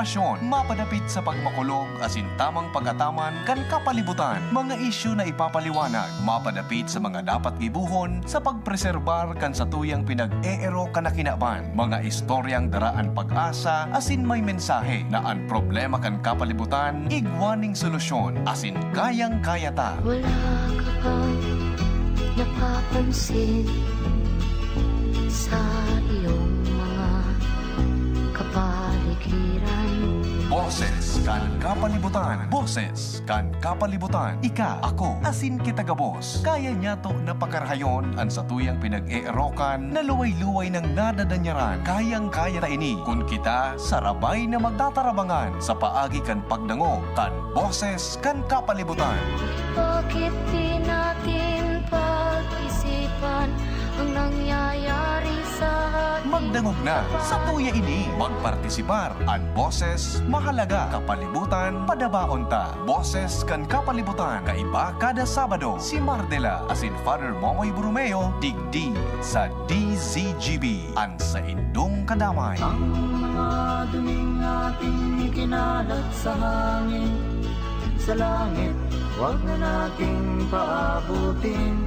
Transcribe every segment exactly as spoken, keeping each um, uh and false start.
Mapadapit sa pagmakulog asin tamang pag-ataman kan kapalibutan, mga isyu na ipapaliwanag, mapadapit sa mga dapat gibohon sa pagpreserbar kan satuyang pinag-eero kan kinaban, mga istoryang dara an pag-asa asin may mensahe na an problema kan kapalibutan igwa ning solusyon asin kayang-kaya ta. Wala ka bang napapansin sa iyong mga kapaligiran? Boses kan kapalibutan. Boses kan kapalibutan. Ika, ako, asin kita gabos. Kaya niyato na pakarahayon an satuyang pinag-eerokan na luway-luway nang nadadanyaran. Kayang-kaya ta ini kun kita sarabay na magtatarabangan sa paagi kan pagdangog kan Boses kan kapalibutan. Bakit di natin pag-isipan ang nangyayari sa ating Magdangog na sa kapatid? Tuya ini. Magpartisipar. An boses, mahalaga. Kapalibutan, padabaon ta. Boses kan kapalibutan. Kaiba kada Sabado. Si Mardela asin Father Momoy Borromeo, digdi sa D Z G B. An saindong kadamay. Ang mga duning ating ikinalat sa hangin, sa langit, wag na nating paabutin.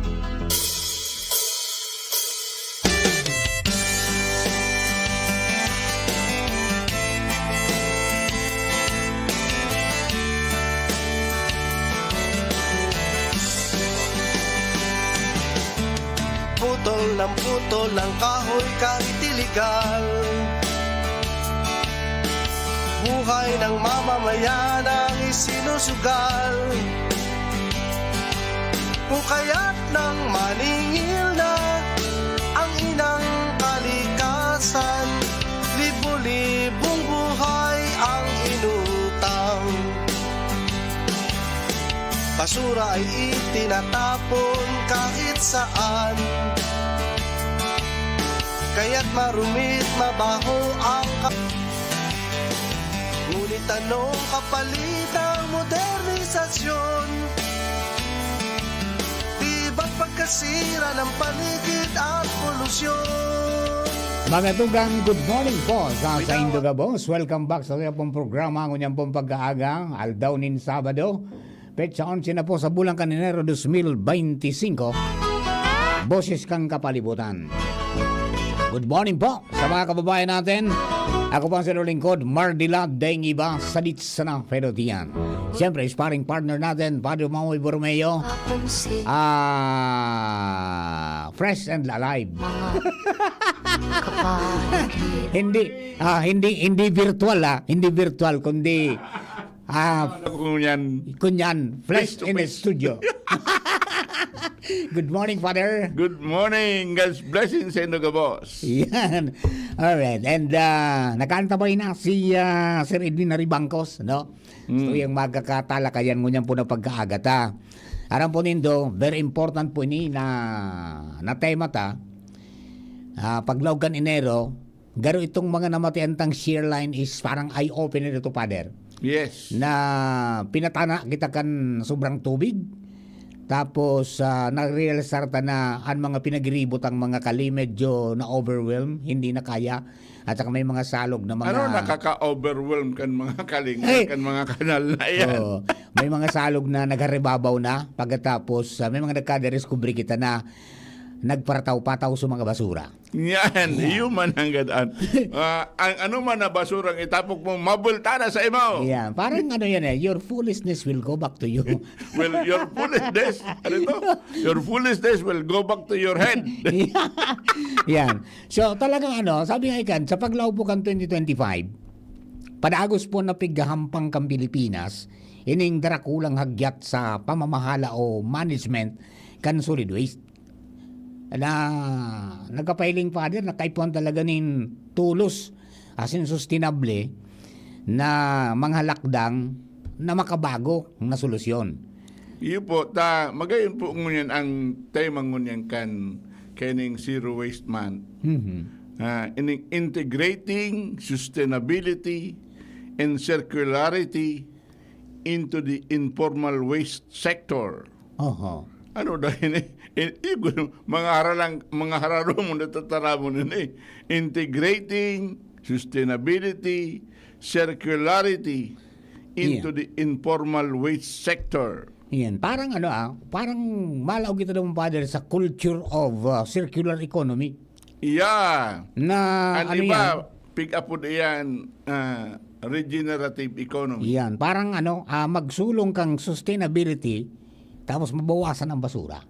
Putol ng putol ng kahoy kahit iligal. Buhay ng mamamayan ang isinusugal. Kung kaya't nang maningil na ang inang kalikasan, libo-libong buhay ang inutang. Basura ay itinatapon kahit saan. Kaya't marumit, mabaho ang ka-, ngunit anong kapalit ng modernisasyon? Di ba't pagkasira ng paligid at polusyon? Mga tugang, good morning po sa, sa Indo Gabos. Welcome back sa ating pong programa, ngunyan pong pag-aaga, aldaw nin Sabado. Petsa onse na po sa bulan kan Enero dos mil beintisinko. Boses kan Kapalibutan. Good morning po sa mga kababayan natin. Ako po ang sinulingkod, Mardila Deng Iba, Sadit Sana Ferotian. Siyempre, sparring partner natin, Father Mamoy Borromeo. Ah, fresh and alive. Hindi, ah, hindi, hindi virtual, ah. Hindi virtual, kundi Ah, Ano kung yan? Kunyan, flash Face to in the face. Studio. Good morning, Father. Good morning. God's blessing sa inyo, gabos. Yan. Alright. And, ah, nakaantabay na si, ah, Sir Edwin Naribangkos, no? Mm. So, yung magkakatalakayan ngunyan po na pagkaaga ta. Aram po nindo, very important po ini na, na tema ta. Ah, paglaog kan Enero, Garo itong mga namatian tang share line is parang eye-opener ito, Father. Yes. Na pinatana kita kan sobrang tubig. Tapos, ah, narealisar ta na an mga pinagiribo tang mga kali medyo na-overwhelm, hindi na kaya. At saka may mga salog na mga Ano nakaka-overwhelm kan mga kaling, Eh! kan mga kanal na yan? Oo. May mga salog na nagharebabaw na. Pagkatapos, ah, may mga nagkadiskubre kita na nagparataw-pataw sa mga basura. Yan, Yeah. human ang gadaan. Ah, ang ano man na basurang itapok mo, mabulta na sa imo. Yeah, parang ano yan eh, your foolishness will go back to you. Well, your foolishness, ano ito? Your foolishness will go back to your head. Yan. So, talagang ano, sabi nga ikan, sa paglaog po kan twenty twenty-five, padagos po na pighahampang kan Pilipinas, ining darakulang hagyat sa pamamahala o management kan solid waste. Na nagkapailing, Father, na kaipuhan talaga nin tulos asin sustainable na mga halakdang na makabago na solusyon. Iyo po, ta, magayon po ngunyan ang tema ngunyan kan, kaning Zero Waste Month. Mhm. Ah, ining integrating sustainability and circularity into the informal waste sector. Oho. Ano dahil ni, in, igo, mga haralang, mga hararo mo, natataramon ini. Integrating sustainability circularity into Yeah. the informal waste sector. Yan. Parang ano, ah, parang malaog ito naman, Father, sa culture of, ah, circular economy. Yeah. Na An ano iba, yan? pig-apod iyan, ah, regenerative economy. Yan. Parang ano, ah, magsulong kang sustainability, tapos mabawasan ang basura.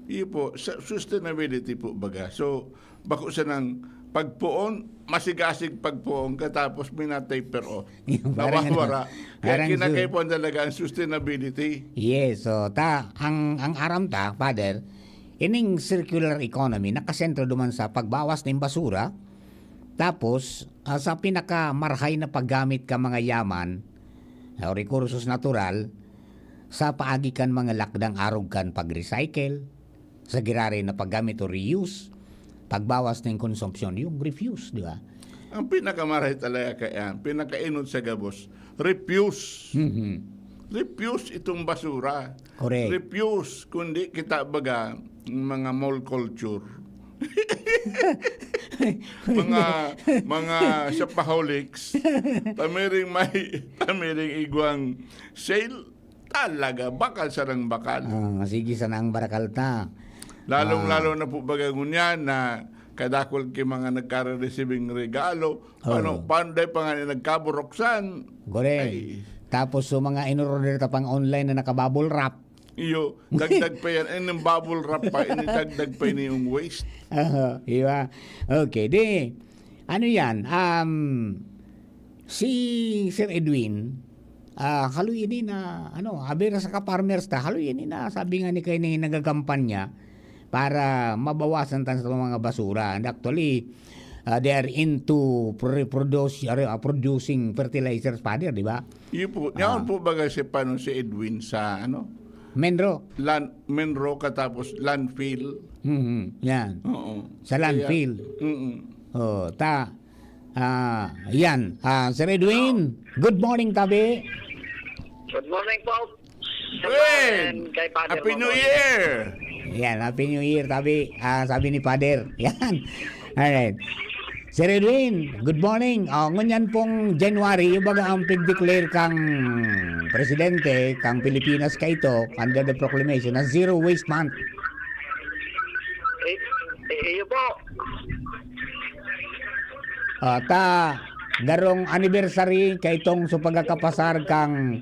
Iyo po, sa sustainability po baga. So, bako sanang pagpoon, masigasig pagpoon, katapos may na-taper off. Yung parang ano, Nawawara. Kaya parang su- kinakaipuhan talaga ang sustainability. Yes, so, ta, ang, ang aram ta, Father, ining circular economy, nakasentro duman sa pagbawas nin basura, tapos, ah, sa pinakamarhay na paggamit ka mga yaman, o rekursos natural, sa paagi kan mga lakdang arog kan pag-recycle, sa giraray na paggamit o reuse, pagbawas nin konsumpsyon, yung refuse, di ba? Ang pinakamaray talaga kaya, pinakainot sa gabos, refuse. Mhm. Refuse itong basura. Correct. Refuse, kundi kita baga, mga mall culture. Mga, mga shopaholics, pamiring may, pamiring igwang sale, talaga, bakal sanang bakal. Ah, sige sana ang barakal ta. Lalong-lalo Ah. na po baga ngunyan na kadakul ki mga nagkare-receiving regalo. Oh. Paano, paano dai pa nga ni nagkaburuksan? Correct. Ay. Tapos, so, mga in-order ta pang online na naka-bubble wrap. Iyo, dagdag pa yan. Ay, nang bubble wrap pa, inidagdag pa ini yung waste. Aha, di ba? Okay, di, ano yan? Um, si Sir Edwin, ah, haloy ini na, ano, abira sa ka-farmers ta, haloy ini na, sabi nga ni kaini nagagampanya para mabawasan tan sa mga basura. And actually, ah, they are into pre-, produce, are, ah, producing fertilizers, Father, di ba? Iyo po. Ah. Yaon po baga si, paano si Edwin sa, ano? Menro. Land, Menro, katapos landfill. Mhm, yan. Oo. Sa Kaya, landfill. mm. Oh, ta, ah, yan. Ah, Sir Edwin, good morning, tabi. Good morning po. Well, And kay Father Happy New Mamon. Year! Yan, Happy New Year, tabi. Ah, sabi ni Father. Yan. Alright. Sir Edwin, good morning. Oh, ngunyan pong January, yung baga ang pig-declare kang presidente, kang Pilipinas kaito, under the proclamation na Zero Waste Month. Eh, eh, iyo po. Ah, ta, garong anniversary kaitong sa pagkakapasar kang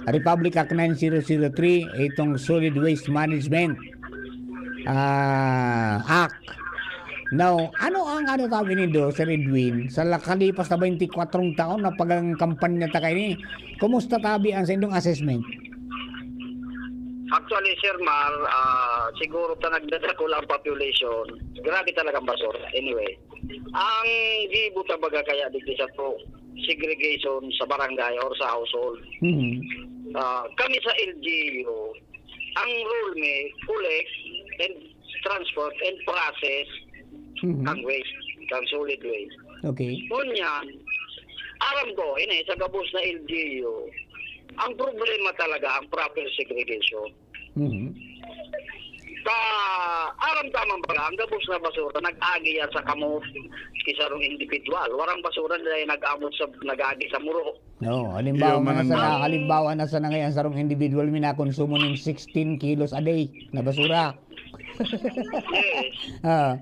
Republic Act nine zero zero three, itong Solid Waste Management, ah, Act. Now, ano ang ano tabi nindo, Sir Edwin, sa nakalipas na twenty-four taon na pagkampanya ta kaini, kumusta tabi ang sa indong assessment? Actually, Sir Mar, ah, siguro ta nagdadakul ang population. Grabe talagang basura. Anyway, ang gibo ta baga kaya digdi sa to, segregation sa barangay or sa household. Mhm. Ah, kami sa L G U, ang role mi, collect and transport and process Mhm. kang waste, kang solid waste. Okay. Ngunyan, aram ko, ini, sa gabos na L G U, ang problema talaga, ang proper segregation. Mhm. Sa aram ta man pala, ang gabos na basura, nag-agi yan sa kamot, ki sarong individual. Warang basura na nag-amot sa, nag-agi sa muro. Oo, halimbawa Iyo, nga na sana, mananap. halimbawa na sana ngayon sarong individual, minakonsumo ning sixteen kilos a day na basura. Yes. Ah.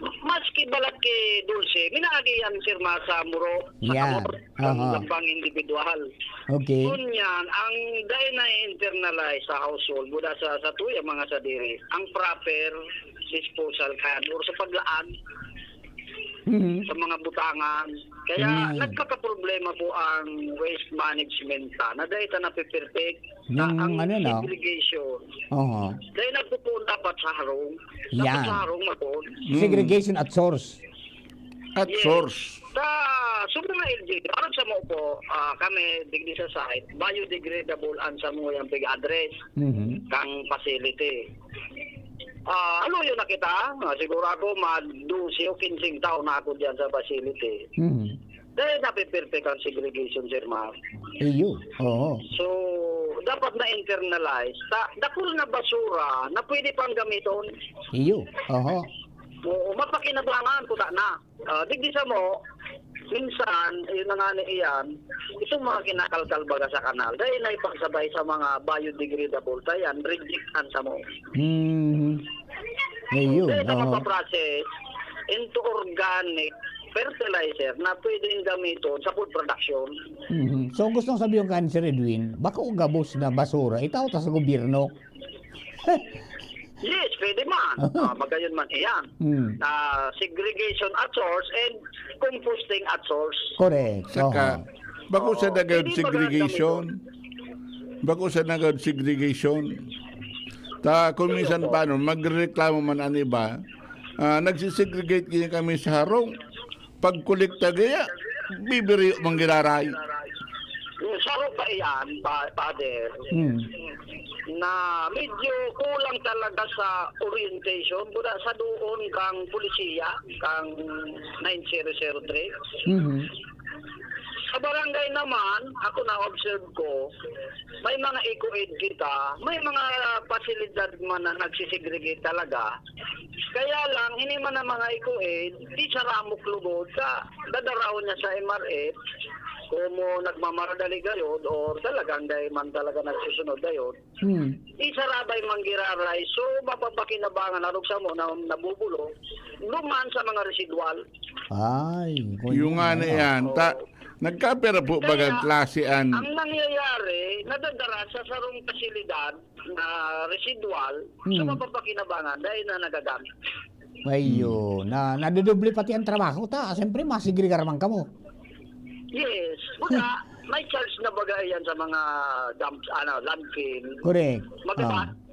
Maski balat ki dulce, minaagi yan, sir, ma, sa muro, sa Yan. kamot, sa Aha. lambang individual. Okay. Ngunyan, ang dai na-internalize sa household, buda sa, sa tuya, mga sadiri, ang proper disposal kan, or sa paglaag Mhm. sa mga butangan. Kaya Mm. nagkakaproblema po ang waste management ta, na dai ta napiperfect. Yung Ang ano, no? segregation. Oho. Dai nagpupuon dapat sa harong. Dapat Yan. sa harong magpuon. Mm. Segregation at source. At Yes. source. Sa, sa mga L G U, aron sa mo po, ah, kami, digdi sa site, biodegradable ang sa mo yung pig-address Mhm. kang facility. Ah, ano yun na kita? Ah, siguro ako, mga dose o kinsing taon na ako diyan sa facility. Mhm. Dahil napiperfect ang segregation, sir, ma'am. Iyo. Oo. So, dapat na-internalize. Ta-, dakul na basura na pwede pang gamiton. Iyo. Oho. Oo, mapakinabangan ko na. Ah, digdi sa mo, Minsan, yun na nga na iyan, itong mga kinakalkal baga sa kanal, dahil na ipagsabay sa mga biodegradable, ta yan, reject an samo. Hmm. Ayun, Dahil sa oo. mapaprocess into organic fertilizer na pwedeng gamiton sa food production. Mhm. So, gustong sabihin kan Sir Edwin, bako gabos na basura, itao ta sa gobyerno. Yes, pwede man. Ah, magayon man iyan. Hmm. Ah, segregation at source and composting at source. Correct. Saka, Oo. bako sa Oo, dagad pwede ba segregation? Bako sa dagad segregation? Ta, kung Ayun minsan po. paano, magreklamo man ang iba, ah, nagsisegregate ganyan kami sa harong. Pagkolekta gaya, bibiriyo man giraray. Yung saro pa iyan, pa, Father, Hmm. na medyo kulang talaga sa orientation mula sa doon kang polisiya, kang nine zero zero three. Mhm. Sa barangay naman, ako na-observe ko, may mga eco-aid kita, may mga pasilidad man na nagsisegregate talaga. Kaya lang, ini man ang mga eco-aid, di sa ramok lugod, sa dadaraon niya sa M R F, kung mo nagmamaradali gayod, or talagang dahil man talaga nagsusunod gayod, Hmm. isarabay manggiraray, so mapapakinabangan, arog sa mo na nabubulong, duman sa mga residual. Ay, Yung nga na yan, ta, Oo. nagkapira po Kaya, bagang klase an ang nangyayari, nadadara sa sarong pasilidad na residual sa Hmm. mapapakinabangan dahil na nagagamit. Ayun, Hmm. na nadodoble pati ang trabaho ta, siyempre masigrigar man kamo. Yes, baga, may charge na baga yan sa mga dump, ano, landfill. Correct. Magabat. Ah.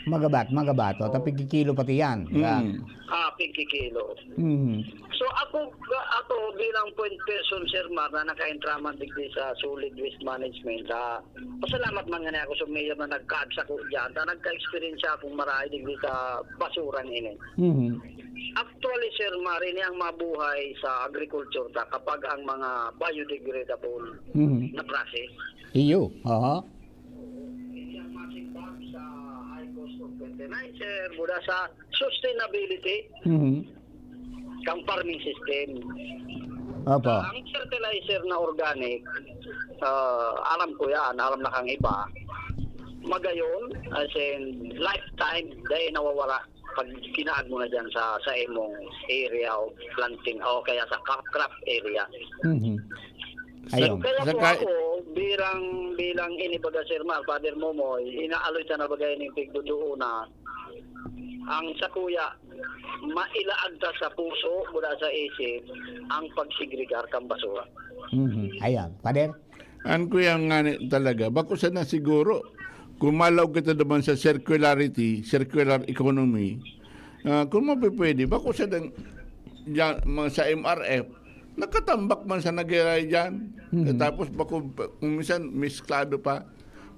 Magabat, magabat. O, Oo. tapigkikilo pati yan. Diba? Mm. Ah, pigkikilo. Mhm. So, ako, ako bilang point person, Sir Mar, na nakaentraman digdi sa solid waste management, ah, pasalamat man nga ako sa mayor na nagkaad sa ko dyan. Ta nagka-experience akong marahay digdi sa basurang ini. Mhm. Actually, Sir Mar, ini ang mabuhay sa agriculture ta kapag ang mga biodegradable Mhm. na process. Iyo, aha. Hindi ang masimbag sa high cost of fertilizer, mula sa sustainability Mhm. kang farming system. Opo. Ang fertilizer na organic, ah, alam ko yan, alam na kang iba. Magayon, as in, lifetime, dahil nawawala pag kinaad mo na dyan sa, sa imong area of planting o kaya sa crop, crop area. Mhm. So, Ayun. kaya po Saka ako, bilang, bilang inibaga, Sir Mar, Father Momoy, inaaloy ta na bagay ning pigduduon na ang sa kuya, mailaag ta sa puso, mula sa isip, ang pagsegregar kan basura. Mhm. Ayan. Father? An kuya nga ni talaga, bako sana siguro, kung malaog kita naman sa circularity, circular economy, ah, kung mapipwede, bako sa dang, dyan, mga sa M R F, nakatambak man sa nagiray dyan. Mhm. Tapos bako, kung minsan, misklado pa.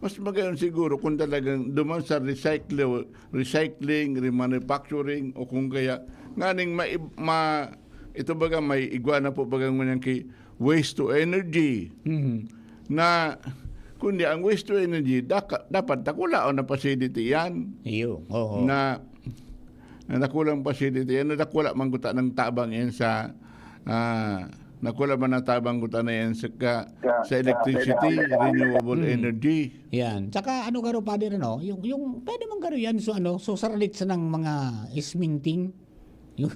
Mas magayon siguro kung talagang duman sa recycle, recycling, remanufacturing, o kung kaya, nganing ma-, ma-, ito baga, may igwa na po bagang ngunyan ki waste to energy. Mhm. Na, kundi ang waste to energy, daka-, dapat dakulaon na facility yan. Iyo, oo. Na, na dakulang facility yan, na dakula man kuta ng tabang yan sa, ah, dakula man ang tabang kuta na yan sa ka-, Sa, sa sa electricity, electricity. renewable Mhm. energy. Yan. Tsaka ano garo, Father, ano, yung, yung pwede man garo yan, so ano, so saralit sa ng mga isminting, yung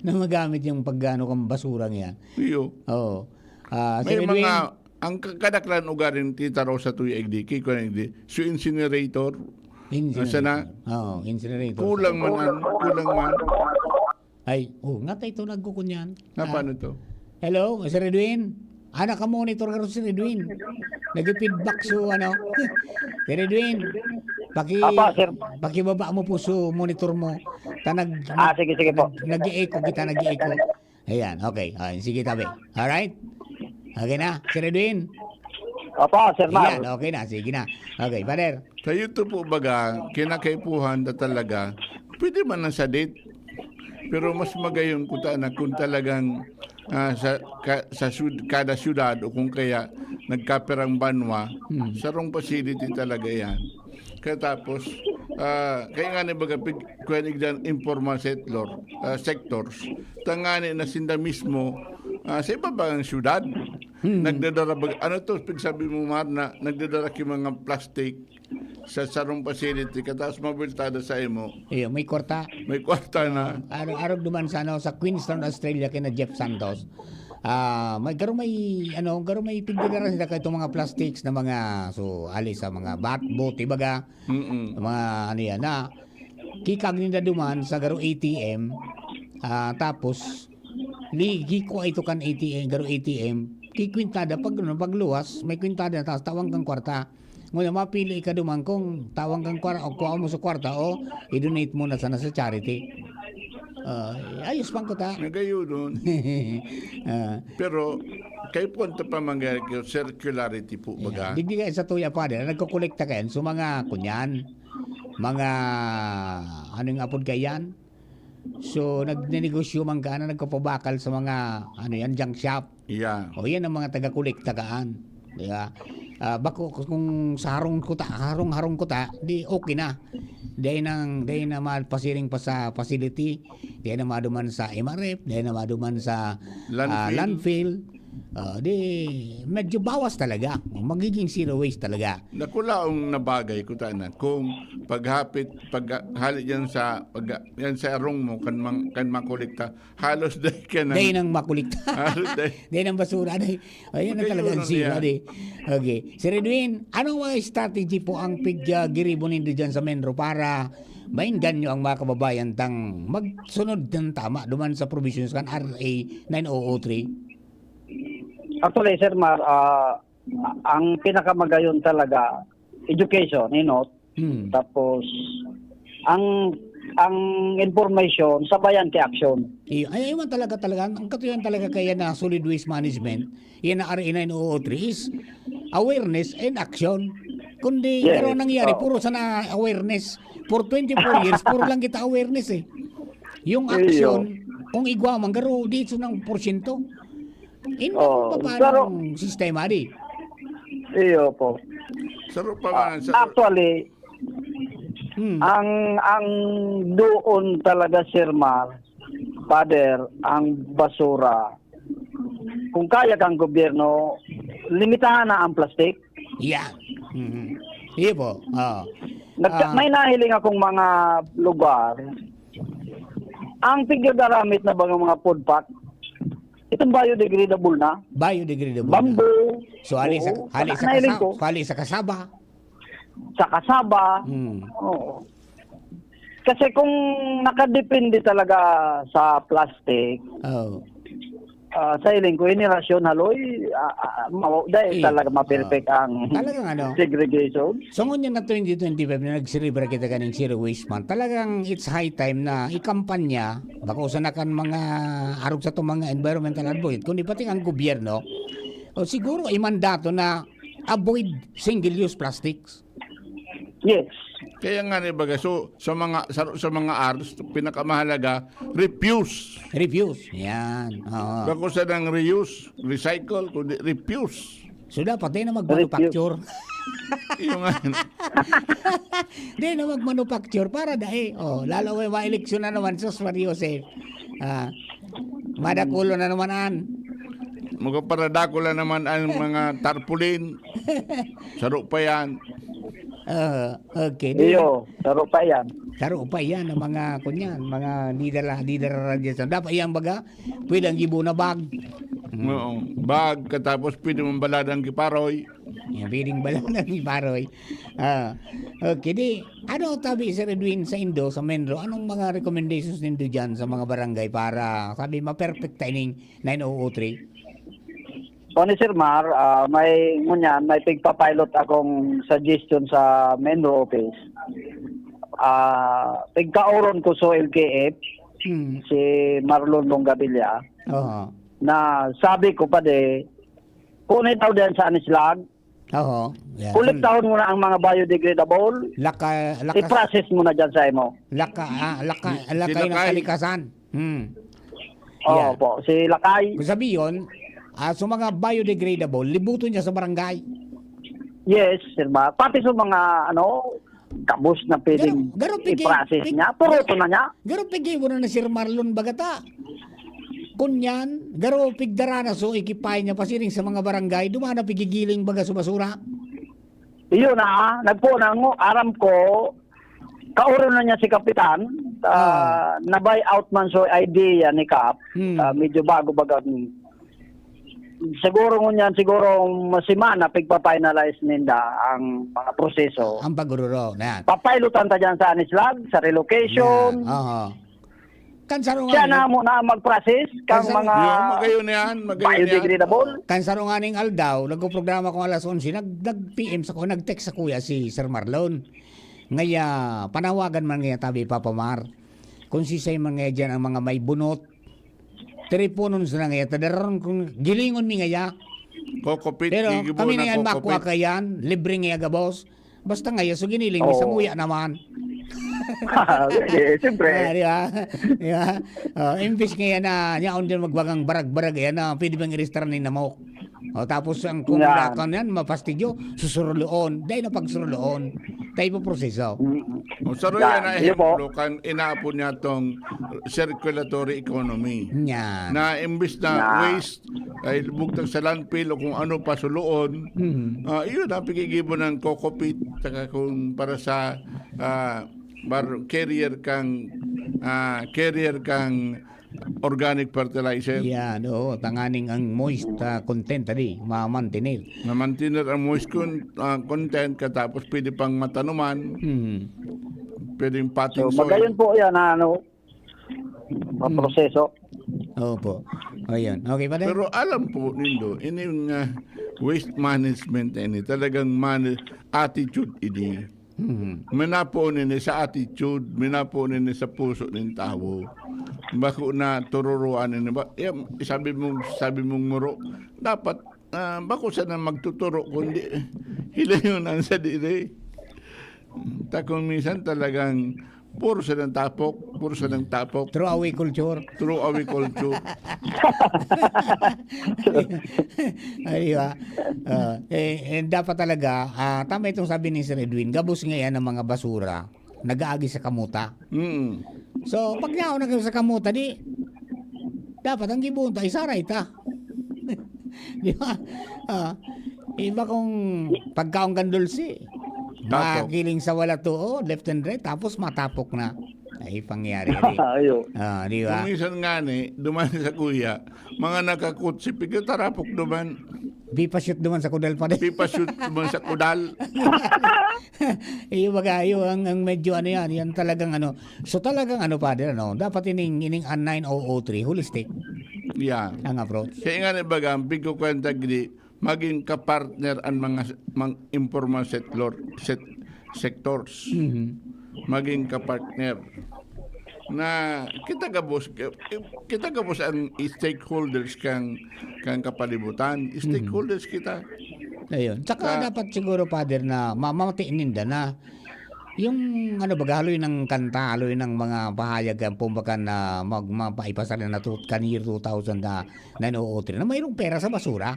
na magamit yung pag-ano kang basurang yan. Iyo. Oo. Ah, May Sir Edwin? mga, ang ka-, kadaklan ugaring titaraw sa tuya igdi, kay kuwan igdi, so incinerator, Incinerator. Asa na? Oo, incinerator. Kulang man ang, kulang man. Ay, oh, nga tayo ito nagkukunyan. Na Ah. paano to? Hello, Sir Edwin? Ah, naka-monitor ka rin, Sir Edwin. Nag-feedback so, ano? Sir Edwin, paki-, Apa, sir? pakibaba mo po so monitor mo. Ta nag-, Ah, sige, sige po. nag-, nag-i-echo kita, nag-i-echo. Ayan, okay. Ah, sige, tabi. Alright? Okay na, Sir Edwin? Opo, Sir Mar. Ayan, okay na. Sige na. Okay, Father. Sa YouTube po baga, kinakaipuhan na talaga, pwede man na sa date. Pero mas magayon kuta na kung talagang, ah, sa, ka-, sa syud-, kada syudad o kung kaya nagkapirang banwa, Hmm. sarong facility talaga yan. Kaya tapos, ah, kaya nga ni baga pig-, kuwan igdan informal settler, ah, sectors, tangani na sinda mismo Ah, sa iba bang syudad, Hmm. nagdadara bag-, ano to, pigsabi mo, Mar, na nagdadara ki mga plastic sa sarong facility, katapos mabultada sa imo? Iyo, may kwarta. May kwarta na. Arog, arog duman sa, ano, sa Queenstown, Australia, kina Jeff Santos. Ah, may, garo may, ano, garo may pigdadara sila kay itong mga plastics na mga, so, ali sa mga bat-, bote, baga, Mm-mm. mga, ano yan, na, kikag ninda duman sa garo A T M, ah, tapos, li-, gikua ito kan A T M, garo A T M, kikwintada, pag, ano, pagluwas, may kwintada, tapos tawang kang kwarta. Ngunyan, mapili ka duman kung tawang kang kwar-, o kuha mo sa kwarta o i-donate mo na sana sa charity. Ah, ayos pang kuta. Nagayunon. Ah. Pero, kay punto pa mangyari kay circularity po, Yeah. baga. Digdi ka sa tuya, Father, nagkukolekta ka yan. So, mga kunyan, mga, ano yung apod ka yan? So, nagnenegosyo man ka na nagpapabakal sa mga, ano yan, junk shop. Yeah. O, yan ang mga taga-kolekta kaan. Di ba? Ah, bako, kung sa harong kuta, harong-harong kuta, di okay na. Dahil nang, dahil na mapasiring pa sa facility, dahil na maduman sa M R F, dahil na maduman sa, ah, Landfill. landfill. Ah, di, medyo bawas talaga. Magiging zero waste talaga. Nakulaong na bagay, kuta na. Kung paghapit, pag, hali yan sa, pag, yan sa arong mo, kan mang-, kan makolekta, halos dahil ka ng Dahil nang makolekta. Halos dahil Dahil nang basura, dahil. Ayun na Magkayuno talaga ang zero, niya. di. Okay. Sir Edwin, anong mga strategy po ang pig-, ah, giribo nindo dyan sa Menro para maengganyo ang mga kababayan tang magsunod ng tama duman sa provisions kan R A nine oh oh three? Actually, Sir Mar, ah, ang pinakamagayon talaga, education, you know, Hmm. tapos, ang, ang information, sabayan kay action. Iyo. Ay, ayun man talaga, talaga. Ang katuyan talaga kaya na solid waste management, yan na R A nine oh oh three is awareness and action. Kundi, Yes. pero ang nangyari, Oo. puro sana awareness. For twenty-four years, puro lang kita awareness eh. Yung Iyo. action, kung igwa man, garo, di ito ng porsyento. In, Oo, paano pero ang sistema, di? Iyo po. Saro pa Ah, man, saro- actually, Hmm. ang, ang doon talaga, Sir Mar, Father, ang basura, kung kaya kang gobyerno, limitahan na ang plastic. Yeah. Mhm. Iyo po. Oo. Nagka-, Ah. may nahiling akong mga lugar, ang piggagamit na baga mga food pack, itong biodegradable na. Biodegradable na. Bamboo. So, hali sa, Oo, hali sa nahiling kasa-, ko. hali sa kasaba. Sa kasaba. Hmm. Oo. Kasi kung nakadepende talaga sa plastic, Oo. ah, sa hiling ko, henerasyon haloy, ah, ah, maw-, dahil Eh, talaga ma-perfect ah, ang talagang ano, segregation. So, ngunyan na twenty twenty-five na nagselebra kita kaning Zero Waste Month, talagang it's high time na ikampanya, bako sana kan mga arog sa itong mga environmental advocate, kundi pati ang gobyerno, o siguro imandato na avoid single-use plastics. Yes. Kaya nga ni baga, so, sa mga, sa, sa mga arts, pinakamahalaga, refuse. Refuse. Yan. Oo. Bako sa nang reuse, recycle, kundi refuse. So, dapat di na mag-manufacture. Refuse. Yung nga. Di na mag-manufacture para dai. Oh, lalo may ma-eleksyon na naman, sus, Maria Jose. Ah, madakulo na naman an. Magpaparadako lang naman ang mga tarpaulin. Saro pa yan. Ah, okay. Di, Iyo, saro pa yan. Saro pa yan ang mga, kunyan, mga leader, leader radyo. Dapat yan baga, pwede ang gibo na bag. Mm. Oo. Bag, katapos pwede mong baladang kiparoy. Yan, pwedeng baladang kiparoy. Ah, okay. Di, ano tabi, Sir Edwin, sa Indo, sa Menro, anong mga recommendations nindo dyan sa mga barangay para, sabi, ma-perfect timing nine oh oh three? Kung ni Sir Mar, ah, may, ngunyan, may pigpapilot akong suggestion sa Menro office. Ah, pigkaoron ko sa L K F, Hmm. si Marlon Bongabilla, Oo. na sabi ko pa di, kung itaw diyan sa Anislag, Oo. Yan. Kolektahon mo na ang mga biodegradable, Laka-, lakas-, i-process mo na dyan sa imo. Laka-, ah, laka-, Si lakay ng Lakay. kalikasan. Hmm. Oo Yan. po, si Lakay. Kung sabi yun, ah, so mga biodegradable, libuto niya sa barangay. Yes, Sir Mar. Pati sa mga, ano, kabos na pwedeng Garo-, garo pigi-, i-process pig-, niya, puruto na niya. Garo pigi mo na na Sir Marlon Bagata. Kunyan, garo pigdara na so ikipay niya pasiring sa mga barangay, duman na pigigiling baga sa basura. Iyo na, nagpo na ngo, aram ko, kauro na niya si Kapitan, ah, na-buy out man so idea ni Kap, Hmm. ah, medyo bago baga. Siguro ngunyan, siguro masimana, pigpa-finalize ninda ang mga proseso. Ang pagururo na yan. Papailutan ta dyan sa Anislag, sa relocation. Yan, aha. Kan sarungan, Siya na muna ang mag-process kang Kan sa- mga Yung magayon yan, magayon yan. biodegradable. Kan sarunganing aldaw, nagpoprograma ko alas onse, nag, nag-P M sa ko, nag-text sa kuya si Sir Marlon. Ngaya, panawagan man ngaya tabi, Papa Mar. Kung sisay man ngaya dyan ang mga may bunot, teleponon sila ngaya, tadaron kung gilingon mi ngaya. Kokopit, Pero gigibo kami na na yan, kokopit. makwa ka yan, libre ngaya gabos. Basta ngaya, so giniling mi, Oo. samuya naman. Eh, siyempre. Ah, di ba? Di ba? Oh, imbis ngaya na, niya on din magbagang barag-barag, yan na, pwede bang iristar ni namok? O, tapos ang kung Yan. wala ka niyan, mapastidyo, susuruloon. Dahil na pagsuruloon, tayo po proseso. Mm. O, saro Yan, yan ang yun po. ehemplo kan inaapod niya tong circulatory economy. Yan. Na imbis na Yan. waste, ay bugtag sa landfill o kung ano pa suloon, Mhm. ah, yun ang pigigibo ng kokopit, saka kung para sa ah, bar, carrier kang ah, carrier kang organic fertilizer. Yan, oo. Tanganing ang moist ah, content, tadi, mamantinil. Na-mantener ang moist con, ah, content, katapos pwede pang matanuman, Hmm. pwedeng potting So, soil. magayon po yan, ano, proseso. Opo. Ayan. Okay, Father? Pero alam po nindo, ini nga waste management na ini, talagang man, attitude ini. Hmm. Minapo nini sa attitude, minapo nini sa puso nin tawo. Bako na tururuan nini ba? Yan, sabi mong, sabi mong muro, dapat ah, bako sana magtuturo, kundi hilingon ang sadiri. Ta kung minsan talagang puro silang tapok, puro silang tapok. Throw away culture. Throw away culture. Ay, di ba? Ah, eh, eh, dapat talaga, ah, tama itong sabi ni Sir Edwin, gabos ngayon ang mga basura, nag-aagi sa kamuta. Mm. So, pag yaon na kayo sa kamuta, di, dapat ang gibuon ta, isaray ta. Di ba? Ah, iba kung pagkaon kan dulce. Tapok. Makiling sa wala to, oh, left and right, tapos matapok na. Ay, pangyari. Di. Ayo. Ah, di ba? Kung minsan nga ni, duman sa kuya, mga nakakutsi, pigyo tarapok duman. Di pa shoot naman sa kudal pa din. Pipashoot duman sa kudal. Iyo baga, iyo ang, ang medyo ano yan, yan talagang ano. So talagang ano, Father, ano, dapat ining, ining ah, nine oh oh three, holistic Yeah. ang approach. Kaya nga ni baga, ang pigkukwenta gini, maging kapartner ang mga, mga informal settler, set, sectors. Mhm. Maging kapartner. Na kita gabos, kita gabos ang stakeholders kang, kang kapalibutan. Stakeholders kita. Ayun. Tsaka Sa- dapat siguro, Father, na ma- mamati ninda na yung ano baga, haloy ng kanta, haloy ng mga pahayag ang pumbakan na mag, mapaipasal na to, kan year two thousand na nine oh oh three, na mayroong pera sa basura.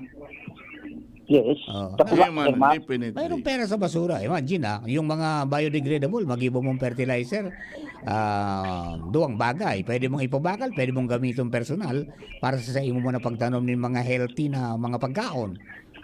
Yes. Oh. Tapos, Ayun man, Sir Mark, definitely. Mayroong pera sa basura. Imagine, ah, yung mga biodegradable, mag-ibo mong fertilizer, ah, duwang bagay. Pwede mong ipabakal, pwede mong gamiton personal para sa, sa imo mo na pagtanom ng mga healthy na mga pagkaon.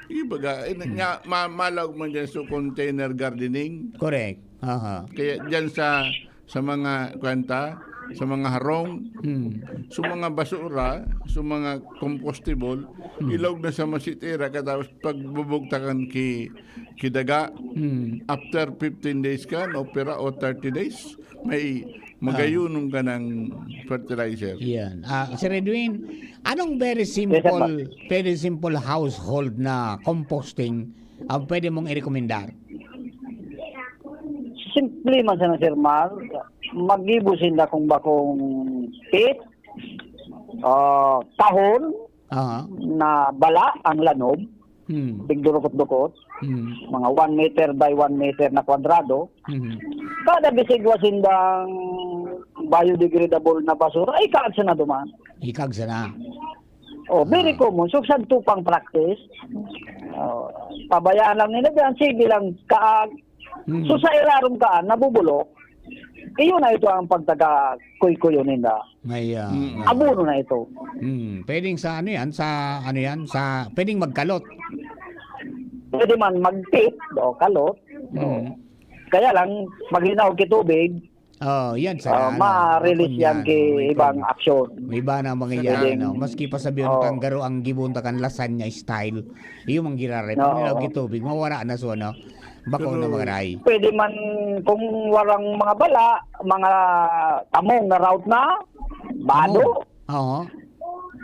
Ibaga, eh, nga, ma, malaog man dyan sa container gardening. Correct. Aha. Kaya dyan sa, sa mga kwenta, sa mga harong, Hmm. sa mga basura, sa mga compostable, ilaog na sa masitira, katapos pagbubugtakan ki, kidaga, Hmm. after fifteen days kan, o pira, o thirty days, may magayunon ka ng fertilizer. Yan. Ah, Sir Edwin, anong very simple, very simple household na composting ang pwede mong i-recommendar? Simple man sana, Sir Mar. Magibo sinda kung bakong pit, ah, tahon Aha. na bala ang lanob, Hmm. tigdurukot-dukot, Hmm. mga one meter by one meter na kwadrado. Hmm. Kada bisigwa sindang biodegradable na basura, ay kaagsa na duman. Ikag sana. Oh, very Ah. common. So, sa tupang practice, oh, pabayaan lang nila diyan, sige lang, kaag. Hmm. So, sa ilarom kaan, nabubulok. Iyo na ito ang pagtaga-kuykuyo ninda. May, ah, Mm. may Abono na ito. Hmm, pwedeng sa ano yan, sa ano yan, sa pwedeng magkalot. Pwede man magpit o kalot. Hmm. Kaya lang, maglinaw ki tubig, Oh, yan ah, sa ano, ma-release kun yan yan, ki may ibang kun- aksyon. May iba na mga Sa yan, ding- no? Maski pa sabihin Oo. Kang garo ang gibunta kan lasagna style, iyo mang girare, Oo. pag nilaw ki tubig, mawara na so, no? Bako Pero- na magaray. Pwede man kung warang mga bala, mga tamong na route na, bado, Oo.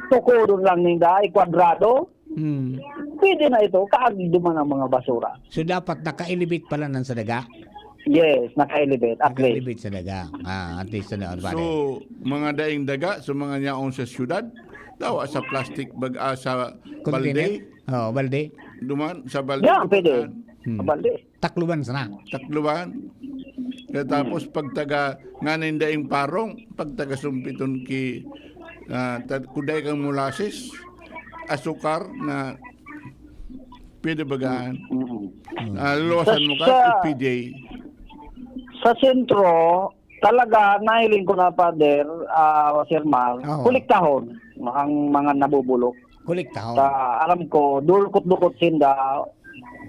tukodon lang ninda, ikwadrado. Hmm. Pwede na ito, kaagi duman ang mga basura. So dapat naka-elevate pala nan sa daga. Yes, naka-elevate, at least. Naka-elevate sa daga. Ah, at least ano, So, mga daing daga, so mga nyaon sa syudad, dawa sa plastic bag ah, sa Container. Balde, Oh, balde. duman sa Balde. Yeah, pwede. Hmm. Balde. Takluban sana. Takluban. Kaya tapos pagtaga nganin daing parong, pagtaga sumpiton ki ah, tad- kuday kang molasses, asukar na pwede bagaan. Mm. Ah, luluwasan mo ka, Sa- I P J. Sa sentro, talaga, nahiling ko na, Father, ah, Sir Mar, Oo. kolektahon ang mga nabubulok. Kolektahon. Sa alam ko, dulkot-dukot sinda,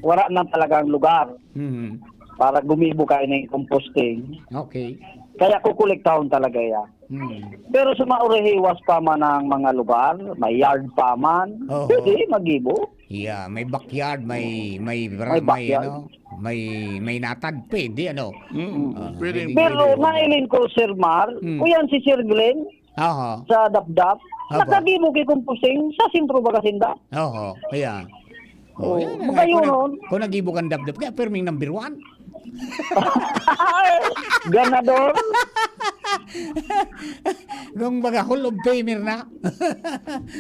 wala na talagang lugar Hmm. para gumibo ka ng composting. Okay. Kaya kukolektahon talaga yan. Hmm. Pero sa maurihiwas pa man ang mga lugar, may yard pa man, Oo. pwede magibo. Yeah, may backyard, may may May may, backyard. ano, may may natad, pwede ano. Mm, Ah, pwede. pwede. Pero Pwede. Nailing ko, Sir Mar, Hmm. kuyan si Sir Glenn Aha. sa Dapdap, Aba. nakagibo ki composting sa sentro baga sinda. Oho, yeah. Oh, Oh, yan. Magayon Kung, nun. nag- kung nagibo kang Dapdap, kaya perming number one. Ganador. Kung baga, Hall of Famer na.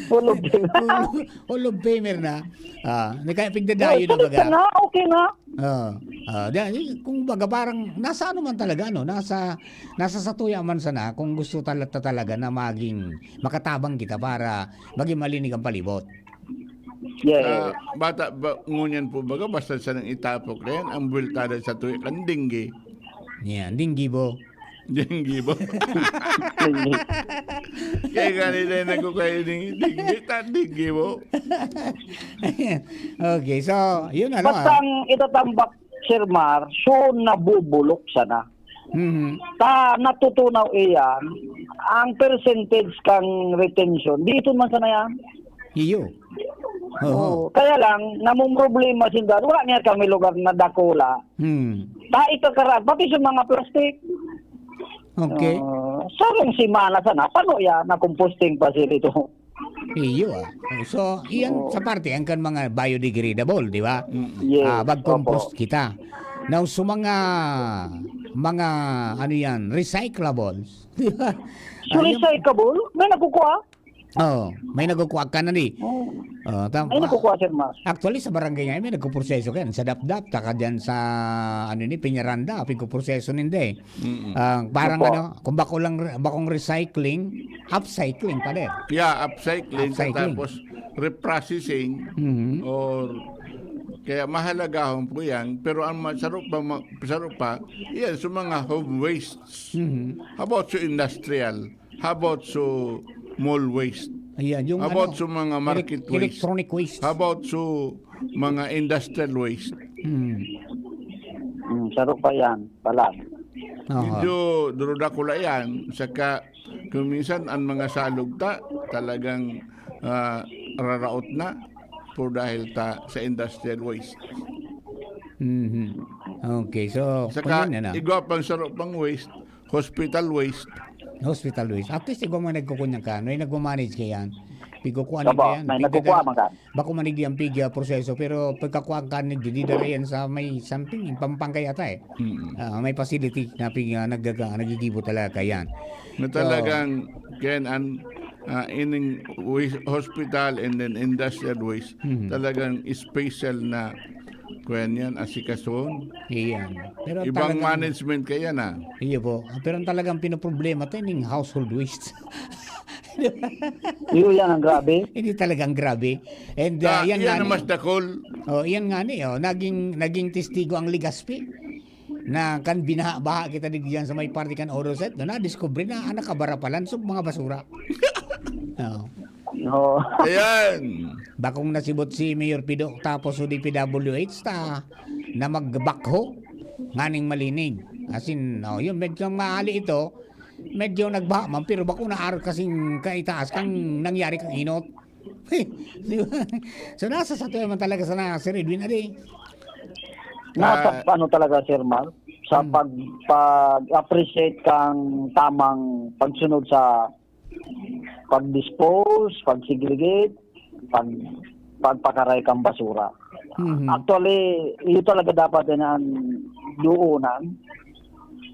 Hall of Famer. Hall, Hall of Famer na. Ah, hindi kaya pigdadayo Oh, na sulit baga. ka na, okay na. Ah, ah, di, kung baga parang nasa ano man talaga, no? Nasa nasa satuya man sana kung gusto talaga talaga na maging makatabang kita para maging malinig ang palibot. Yes. Ah, bata ba, ngunyan po baga, basta sa nang itapok na yan, ang buweltada sa tuwi kan dinggi. Yan, dinggi bo. Dinggi ba? Kaya ganito yung nagkukaya dinggi, dinggi, ta dinggi mo. Okay, so, yun ano. Basta ang itatambak, Sir Mar, so nabubulok sana. Mhm. Ta natutunaw iyan, ang percentage kang retention, dito man sana yan. Iyo. Oo. Oo. Kaya lang, namumroblema sinda, wala niya kami lugar na dakula. Hmm. Ta ikakaraan, pati sa mga plastic. Okay. Ah, sarong semana sana, pano yan, na composting pa sila ito. Iyo ah. So, iyan Oo. sa parte, ang kan mga biodegradable, di ba? Yes. Ah, mag-compost Opo. kita. Now, sa mga, mga, ano yan, recyclables, di ba? So, Ayun. Recyclable? May nakukuha? Oh, may nagkukuha ka na ni. Oh. Oh, tam- May nakukuha, Sir Mar. Actually, sa barangay nga, may nagkuproseso ka yan. Sa Dapdap, taka dyan sa, ano ni, Peñaranda, pigkuproseso ninda eh. Mm-mm. Ah, parang Opo. ano, kung bako lang, bakong recycling, upcycling pa din. Yeah, upcycling, Upcycling. Tapos reprocessing Mhm. or kaya mahalagahon po yan, pero ang masarap pa, ma- masarap pa, yan sa mga home wastes. Mhm. How about sa industrial? How about sa mall waste? Ayan, yung How about ano, sa mga market elec- waste? Electronic waste. How about sa mga industrial waste? Hmm. Hmm, sarong pa yan, pala. Aha. Medyo durudakula yan. Saka kung minsan ang mga salog ta, talagang ah, raraot na po dahil ta sa industrial waste. Mhm. Okay, so, Saka, kunya na na. Igwa pang saro pang waste, hospital waste. Hospital waste. At least, igwa mga nagkukunyang ka, may nagmamanage ka yan. Pigkukuha Opo, ka yan. may Pigdada- nagkukuha man ka. Bako man yan, pig, ah, proseso. Pero pagkakuha ka, nagdididara yan sa may something, in Pampanga yata eh. Mm. Ah, may facility na pig, ah, nagaga, nagigibo talaga yan. Na So, talagang, Ken, an ah, ining waste, hospital and then industrial waste, Mhm. talagang special na kuyan yan, asikason. Iyan. Pero Ibang talagang, management kaya na. Iyo po. Pero ang talagang pinoproblema tayo, yung household waste. Iyo yan ang grabe. Hindi talagang grabe. And Ah, uh, yan yan nga ang ni, mas dakol. Oh, yan nga ni, oh, naging, naging testigo ang Legazpi. na kan binaha-baha kita digdi diyan sa may parte kan Oroset, na nadiskubre na an nakabara pa lansog mga basura. Oo. Oo. Ayan. Bakong nasibot si Mayor Pido tapos o D P W H ta na magbakho nganing malinig. As in, oh, yun, medyo maali ito. Medyo nagbaha man, pero bako na ar kasing kaitaas kang nangyari kang inot. Di ba? So, nasa sa tuya man talaga sana, Sir Edwin, adi. Nasa Ah. ano talaga, Sir Mar? Sa Hmm. pag, pag-appreciate kang tamang pagsunod sa pag-dispose, pag-segregate, pag, pagpakaray kang basura. Mhm. Actually, iyo talaga dapat din ang duunan.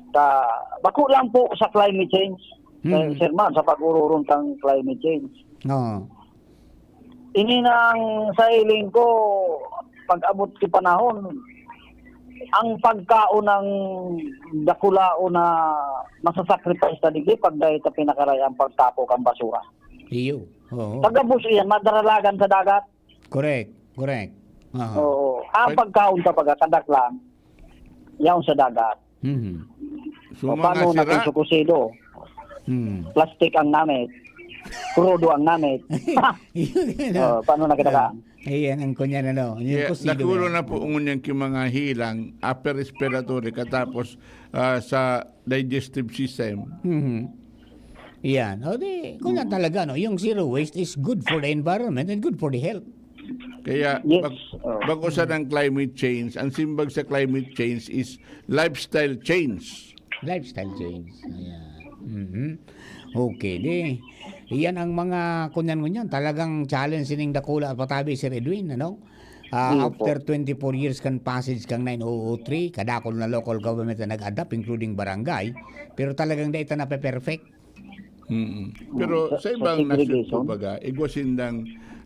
Ta, bako lang po sa climate change, Mhm. Sir Mar, sa pag-ururong kang climate change. Oo. Ini na ang sa hiling ko, pag-abot ki panahon, ang pagkaon ng dakulaon na masasacrifice na digdi pag dahil sa pinakaray ang pagtapo kang basura. Iyo. Oo. Pagkabos iyan, madaralagan sa dagat. Correct. Correct. Aha. Oo. Ang pagkaon kapag kadaklan, yaon sa dagat. Mhm. So, O, paano mga na kung sira, sukusido? Hmm. Plastic ang namit. Krudo ang namit. Yun, yun, Oh, paano na kita ka? Ayan, ang kunyan, ano. Yung yeah, kusido nakulo yan. Na po ngunyan ki mga hilang, upper respiratory, katapos ah, sa digestive system. Mhm. Yan. O di, kunyan talaga, no? Yung zero waste is good for the environment and good for the health. Kaya, Yes. bag, Oh. bag-o sa ng climate change, ang simbag sa climate change is lifestyle change. Lifestyle change. Ayan. Mhm. Okay, di. Iyan ang mga kunyan-kunyan. Talagang challenge sining dakula patabi, Sir Edwin, ano? Ah, Iyo po. After twenty-four years kan passage kang nine oh oh three, kadakul na local government na nag-adapt, including barangay, pero talagang dai ta nape-perfect. Mm. Pero Sa- sa sa ibang nasyon po segregation? Baga, igwa sindang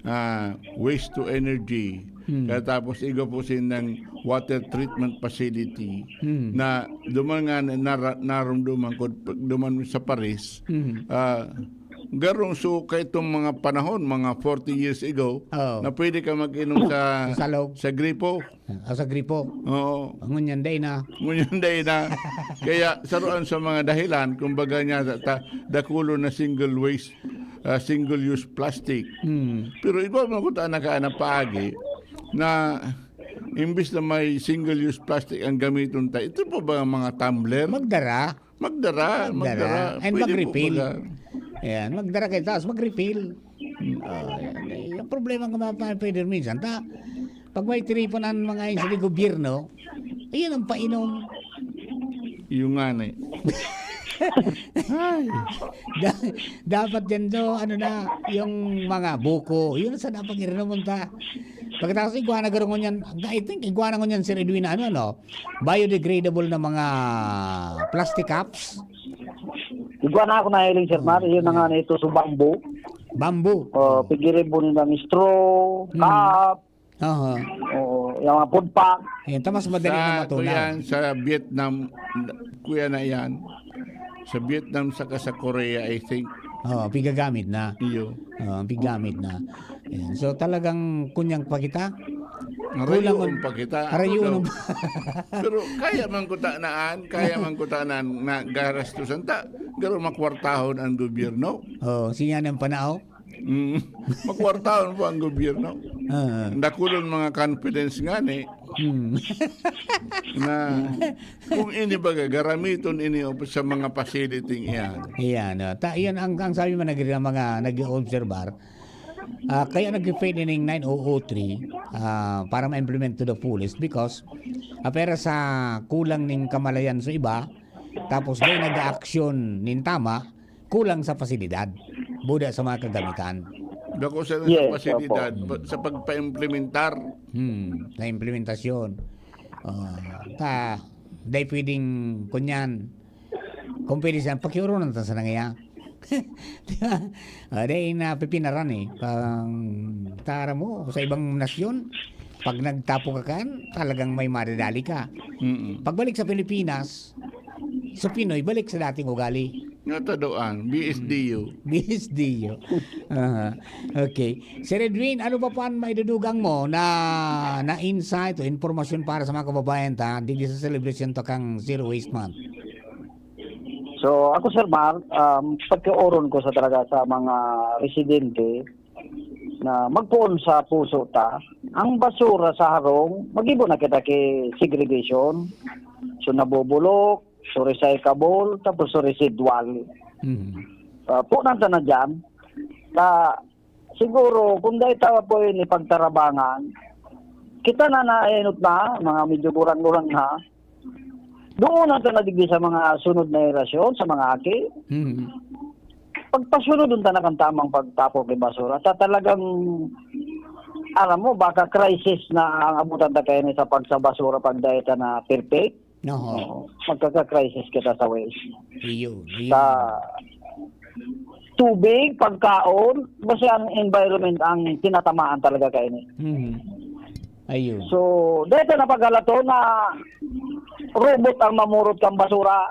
ah, waste to energy, Hmm. katapos igwa po sindang water treatment facility Hmm. na duman nga na, nara- narumduman ko, pag duman sa Paris, Hmm. ah, garong suka itong mga panahon, mga forty years ago, Oo. na pwede ka mag-inom sa, Sa salog. sa gripo. Ah, sa gripo. Oo. Ngunyan, dai na. Ngunyan, dai na. Kaya, saruan sa mga dahilan, kumbaga niya, ta, dakulo na single waste, ah, single-use plastic. Hmm. Pero igwa man kuta na ka na paagi na imbis na may single-use plastic ang gamiton ta, ito po ba ang mga tumbler? Magdara. Magdara, Magdara. magdara. And Pwede po mag-refill. baga. Ayan, magdara kayo taas, mag-refill. Oh, yan. Eh, yung problema ng mga Pathfinder minsan, ta, pag may tiriponan mga yun sa gobyerno, iyan ang painom. Yung nga na eh. Ay. Da- dapat yan do, ano na, yung mga buko, yun sa napag-irinom ta. Pagkatapos, iguana garong yan, I think, iguana ngunyan, Sir Edwin, ano, ano, biodegradable na mga plastic cups. Igwa na ako nahiling, Sir Mar, yun na nga na ito sa bamboo. Bamboo. O, pigirin po nilang straw, Hmm. cup, Aha. o, yung mga food pack. Ayan, ta mas madali na Sa, matunaw. kuyan, sa Vietnam, kuya na yan. Sa Vietnam saka sa Korea, I think. Oh, pigagamit na. Iyo. Oh, pigamit na. Ayan. So talagang kunyang pa kita. Arayuon pa kita. Arayuon Pero, pero kaya man kuta naan, kaya man kuta naan na garastusan ta. Pero makwartahon ang gobyerno. Oh, siya ng panao. Mm. Makwartahon po ang gobyerno. Ah. Ang dakulon mga confidence nga ni Hmm. na kung ini baga garamiton ini op- sa mga facility iyan. Ayan, ah, ta, iyan ang, ang sabi man ng mga nag-obserbar. Ah, kaya nag-fail ining nine oh oh three, ah, para ma-implement to the fullest because apera sa kulang ning kamalayan sa iba, tapos dai nag-aaksyon nin tama, kulang sa pasilidad, buda sa mga kagamitan. Dako sa Yes, sa pasilidad, opo. pa- sa pagpa-implementar. Hmm, sa implementasyon. Ah, ta, dai pwedeng kunyan. Kung pwede siya, pakiurunan ta sa nangaya. Di ba? Ah, dai na pipinaran eh. Pang, tara mo, sa ibang nasyon, pag nagtapo ka kan, talagang may madadali ka. Mm. Pagbalik sa Pilipinas, sa Pinoy, balik sa dating ugali. Nga tadoan, B S D U. B S D U. Aha. Okay. Sir Edwin, ano pa po ang maidudugang mo na, na insight o impormasyon para sa mga kababayan ta, digdi sa celebration ta kang Zero Waste Month? So, ako, Sir Mark, um, pagkaoron ko sa talaga sa mga residente na magpoon sa puso ta, ang basura sa harong, mag-ibo na kita ki segregation. So, nabubulok, so recyclable, tapos so residual. Mhm. Ah, punan ta na diyan. Ta, siguro, kung dai ta po ini pagtarabangan, kita na naenot na, mga medyo gurang-gurang na, doon na ta na digdi sa mga sunod na henerasyon, sa mga aki. Mhm. Pagpasunodon ta na kan tamang pagtapok ni basura. Ta talagang, alam mo, baka crisis na ang abutan ta kaini sa pagsabasura pag dai ta na perfect. Oho. Oo. Magkaka-crisis kita sa waste. Iyo, iyo. Sa tubig, pagkaon, basta ang environment ang tinatamaan talaga kaini. Mhm. Ayun. So, dito na paghalato na robot ang mamurot kang basura.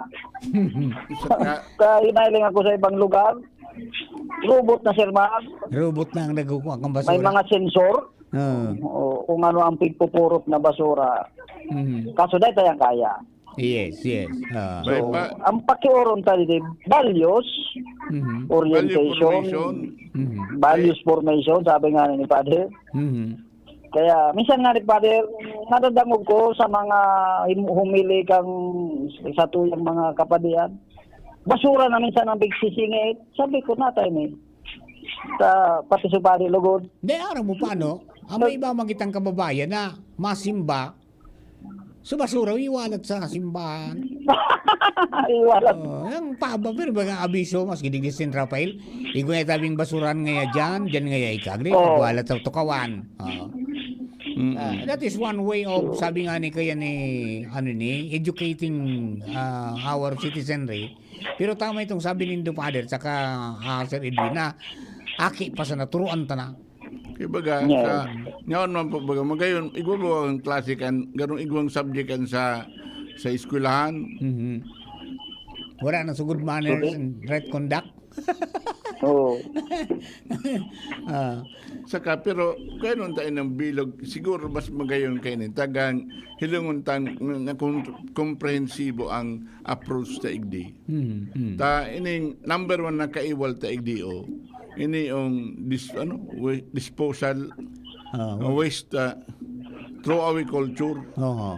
Saka Kaya hinahiling ako sa ibang lugar, robot na, Sir Mark. Robot na ang nagkukuha kang May basura. Mga sensor. Oo. O, kung ano ang pigpupurot na basura. Mhm. Kaso dahil tayang kaya. Yes, yes. Ah. So, May pa- ang pakiuron tayo din, values, Mhm. orientation, Value formation. Mhm. Values formation, sabi nga ni Father. Mhm. Kaya, minsan nga ni Father, nadadangog ko sa mga him-, humili kang sa tuyang mga kapadian. Basura na minsan ang pigsisingit. Sabi ko, "Natay ni." Sa, pati si Father Lugod. Hindi, aram mo paano? Ang may iba magitang kababayan na masimba, so basura, iwalat sa simbahan. Iwalat. Oh, ang paba, pero baga abiso, mas gidigdi San Rafael. Igwa tabing basuran ngaya dyan, dyan ngaya ikagri, Oh. Iwalat sa tukawan. Oh. Mm. Ah, that is one way of, sabi nga ni kaya ni, ano ni, educating, ah, our citizenry. Pero tama itong sabi nindo, Father, saka, ah, Sir Edwin, na aki pa sa naturuan ta na. Kumbaga, Yes. sa, ngayon man po, baga, magayon, igwa ba ang klase kan, ganong igwang subject kan sa, sa eskwelahan? Mhm. Wala nang sugod manners Sorry? And right conduct. Oo. Ah. Saka, pero, kaya nun tayo ng bilog, siguro mas magayon kayo ni tagang, hilungon tang, na, na kon-, komprehensibo ang approach ta igdi. Mhm, mhm. Ta, ining number one na kaiwal ta igdi, oh. Ini yung dis-, ano, wa-, disposal, Ah, uh, wa- waste, ah, throwaway culture. Oo.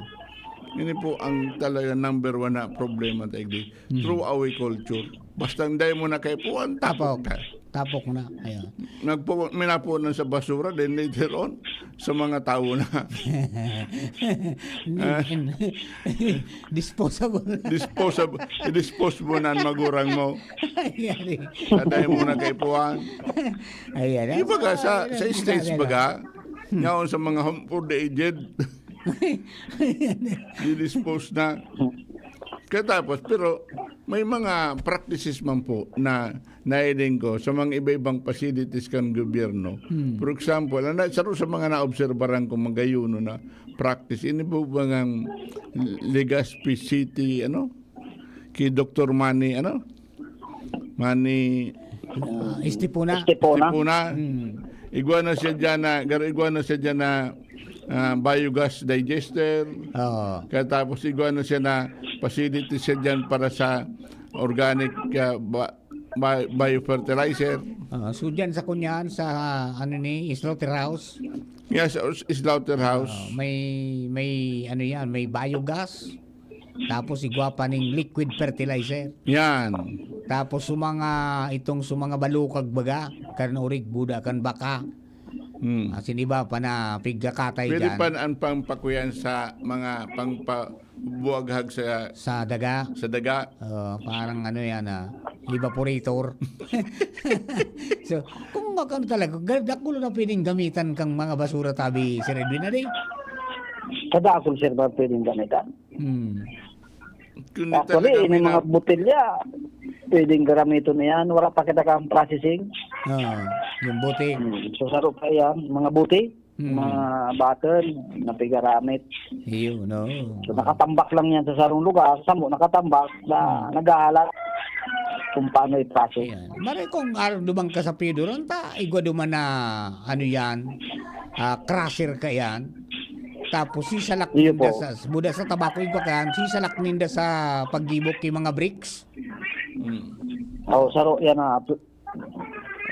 Ini po ang talaga number one na problema ta igdi. Mhm. Throwaway culture. Basta hindi mo na kaipuan, tapok Tapok. ka. Tapok na. Ayan. Nagpo-, minapunan sa basura, then later on, sa mga tao na. Ah. Disposable. Disposable. I-dispose mo na ang magurang mo. Ayan eh. Sa dahil mo na kaipuan. Ayan, Di ba ka, sa, ayan, sa ayan, States ayan. Baga, Hmm. Ngayon sa mga home for the aged, Ayan eh. Di-dispose na. Katapos, pero may mga practices man po na nailing ko sa mga iba-ibang facilities kan gobyerno. Hmm. For example, ang na-, saro sa mga naobserbaran ko, magayuno na practice, ini po bang Legazpi City, ano? Kay Doktor Manny, ano? Manny Ah, Estipona. Estipona. Estipona. Hmm. Igwa na siya dyan na, garo igwa na siya dyan na, ah, biogas digester. Oo. Katapos igwa na siya na facility siya dyan para sa organic, ah, ba-, bi-, biofertilizer. Ah, so dyan sa kunyan, sa, ano ni, slaughterhouse? Yes, s-, slaughterhouse. Ah, may, may, ano yan, may biogas. Tapos igwa pa ning liquid fertilizer. Yan. Tapos sa mga, itong sa mga balukag baga, kan orig, buda, kan baka. Hmm. Ah, siniba pa na pigkakatay Pwede dyan. Pa ang pangpakuyan sa mga pangpabuaghag sa Sa daga. Sa daga. Oh, parang ano yan, ah, evaporator. So, kung magkano talaga, ga-, dakulo na pwedeng gamitan kang mga basura tabi, Sir Edwin, ano eh? Kadakol, sir, ba pwedeng gamitan? Hmm. Kung di Actually, talaga ini may mga na- botelya, pwedeng garamiton na yan. Wala pa kita kang processing. Oo, yung bote. Hmm. So, saro pa yan, mga bote. Hmm. Mga button na pigaramit. Iyo, no. So, nakatambak lang yan sa sarong lugar. Samo, nakatambak na Hmm. naghahalat kung paano i-process. Ayan. Maray kung ar-, dumang ka sa Pido ron, ta, igwa duman na, ano yan, ah, crusher ka yan. Tapos, sisalak Iyo ninda po. sa, buda sa tabako, igwa ka yan, sisalak ninda sa paggibok yung mga bricks. Hmm. Oo, saro yan, ah.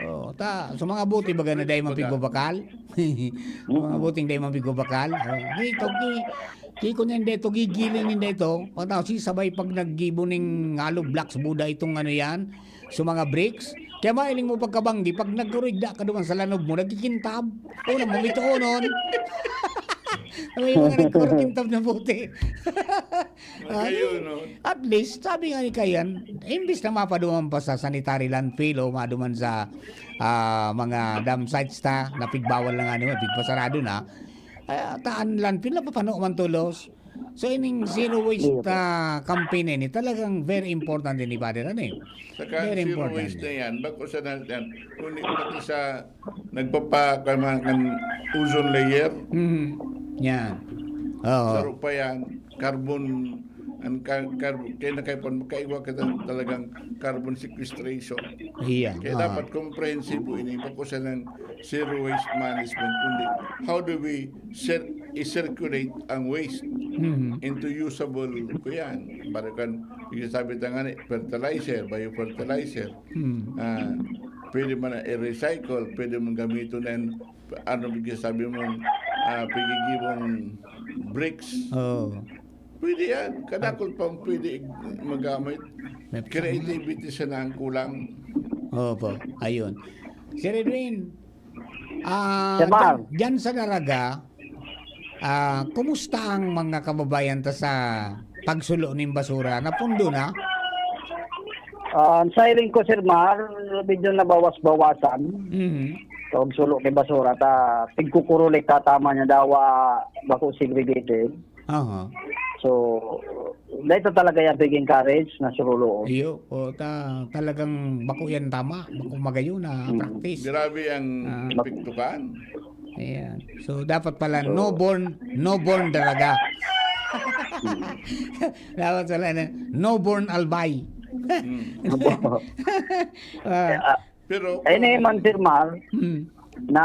Oh, ta, sa mga buti baga na dai man Baga. pigbabakal. Mga Mm. buting dai man pigbabakal. Oh, dito, ki, ki ko niyan dito, gigiling niyan dito. Pagkatapos, si sabay pag naggibo ning hollow blocks, buda itong ano yan, sa mga bricks. Kaya mahiling mo pagkabanggi, pag nagkurigda ka duman sa lanob mo, nagkikintab. Una, mamitonon. May mga nagkukintab na buti. Ayun, no? At least, sabi nga ni Kayan, imbis na mapaduman pa sa sanitary landfill o maduman sa, ah, mga dump sites ta, na pigbawal na nga naman, pigpasarado na, ah, taan landfill na papano man tulos. So, ining zero waste, Iya po. ah, campaign na ini, talagang very important din ni Father, ano eh? Saka Very zero important. waste na yan, bako sa na yan, kundi pati sa nagpapa-, kan, kan ozone layer. Mhm. Yan. Oo. Saro pa yan, carbon, ang car-, carbon, kaya na kayo pa, magkaigwa ka ta-, talagang carbon sequestration. Iya. Kaya Oo. dapat comprehensive po ini, bako sa ng zero waste management, kundi how do we cir-, i-circulate ang waste Mhm. into usable ko yan. Para kan, yung sabi ta nga ni, fertilizer, biofertilizer. Hmm. Ah, pwede man na i-recycle, pwede man gamiton na yan, ano, sabi mo, ah, pigigibong bricks. Oo. Pwede yan. Kadakol pang pwede ig-, magamit. May Creativity siya na ang kulang. Opo, ayun. Sir Edwin, ah, Sir Mar. dyan, dyan sa Daraga, ah, kumusta ang mga kababayan ta sa pagsulo ning basura? Napundo na? Ah, sa hiling ko, Sir Mar, medyo nabawas-bawasan. Mhm. So, ang sulo ni basura, ta, pigkukurulek ta, tama niya daw, ah, bako segregated. Aha. So, dahil talaga yan, pig-encourage na suruloon. Iyo, o, ta, talagang bako yan tama, bako magayon na Mm. practice. Grabe ang Ah. epekto kan. Ayan. So, dapat pala, So, no born, no born talaga. Dapat pala na, no born Albay. Hmm. Ah, Kaya, Pero ayun eh, kung man, Sir Mar, Hmm. na,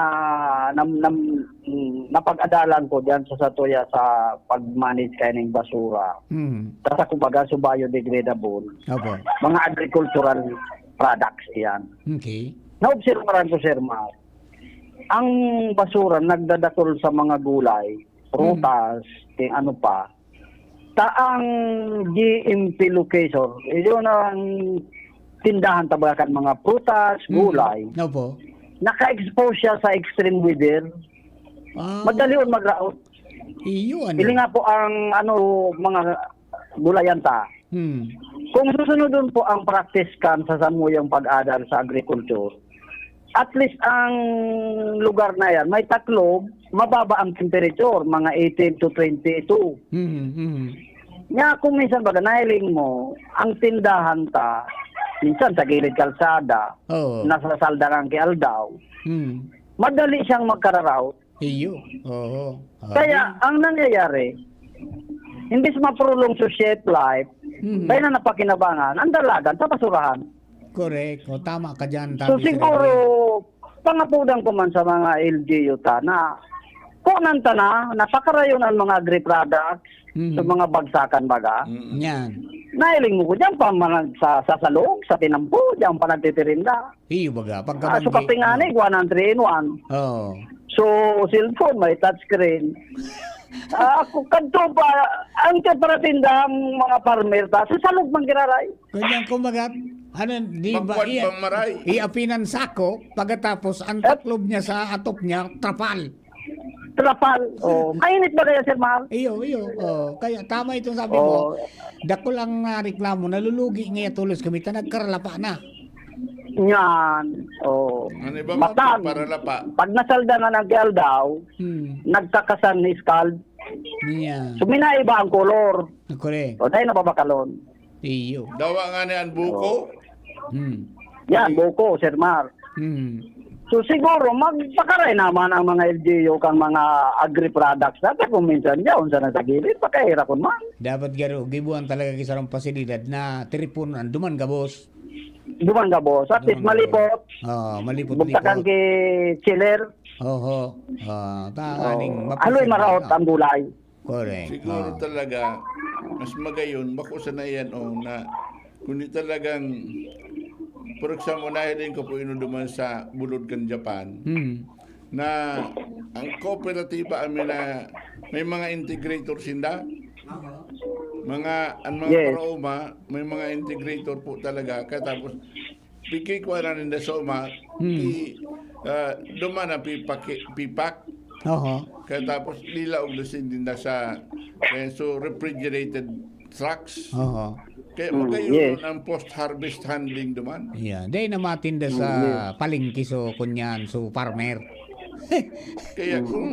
nam-, nam-, mm, napag-adalan ko diyan sa satuya sa pag-manage kaining basura. Hmm. Sa, sa kumbaga, sa biodegradable, Opo. mga agricultural products yan. Okay. Naobserbahan ko, Sir Mar, ang basura nagdadakol sa mga gulay, Hmm. prutas, kung ano pa. Ta ang G M P location, yun ang tindahan, tabakan mga prutas, Hmm. gulay. Opo. Naka-expose siya sa extreme weather. Ah. Madali yun magraot. Iyo, ano? Ili nga po ang, ano, mga gulayan ta. Hmm. Kung susunodon po ang practice kan sa samuyang pag-adal sa agriculture, at least ang lugar na yan, may taklob, mababa ang temperature, mga eighteen to twenty-two. Mhm, mhm. Nga, kung minsan baga, nahiling mo, ang tindahan ta, minsan sa gilid kalsada, Oo. nasa salda ng kialdaw, Hmm. madali siyang magkararaot. Iyo. Oo. Ah, Kaya, yun. ang nangyayari, imbis ma-prolong sa shelf life, Mhm. kaya na napakinabangan, ang dalagan sa basurahan. Correct. O, tama ka dyan, So, tama, Sir siguro, Edwin. pangapudan ko man sa mga L G U ta na kunan ta na, napakarayon ang mga agri-products Mhm. sa mga bagsakan baga. Mm. Yan. Nahiling mo ko dyan, pa mga sa, sa salog, sa tinampo, dyan pa nagtitirinda. Iyo baga, Ah, so pagkabanggi. kape nga ni, one and three in one. Oo. So, cellphone, may touchscreen. Ah, ako, kadto pa, ang kaparatindang mga farmer ta, sa salog man giraray. Ganyan, kumbaga, ano, di ba, Magkwat i-, pang maray. iapi ng sako, pagkatapos, ang Eh? taklob niya sa atop niya, trapal. Trapal. Oh, mainit ba kaya, Sir Mar? Iyo, iyo. Oh, kaya tama itong sabi mo. Oh. Dakul ang nareklamo, nalulugi nga tulos kami, ta nagkaralapa na. Yan. Oh. Ang iba mo, Matag. paralapa. Pag nasalda nga ng kialdaw, Hmm. nagkakasan ni scald. Niya. So, minaiba ang kolor. Correct. O, dahil nababakalon. Iyo. Dawa nga ni ang buko. Oh. Hmm. Yan, buko, Sir Mar. Hmm. So, siguro, magpakaray naman ang mga L G U kan mga agri-products natin kung minsan yaon sa nasa gilid, pakahirakon man. Dapat garo, gibuan talaga ki sarong pasilidad na tiripon, duman gabos. Duman gabos. At least Duman malipot. gabos. Oo, malipot-lipot. Bugtakan ki chiller. Oho. Ah, ta-, Oo. aning Haloy mapreserve marahot na. ang gulay. Correct. Siguro Oo. talaga, mas magayon, bako sana yan, oh, na kundi talagang, for example, nahiling ko po yun duman sa bulod kan Japan, Hmm. na ang kooperatiba, amin na may mga integrator sinda. Mga, ang mga Yes. paraoma, may mga integrator po talaga. Kaya tapos, pikikwa na ninda sa uma, Hmm. i-, ah, duman ang pipaki-, pipak. Oho. Kaya tapos, nilaog na sinda sa, eh, so, refrigerated trucks. Oho. Kaya Hmm, magayon yes. ang post-harvest handling duman. Yeah. Dahil na matinda sa Mm, yes. palengke, so, kunyan, so, farmer. Kaya Mm. kung,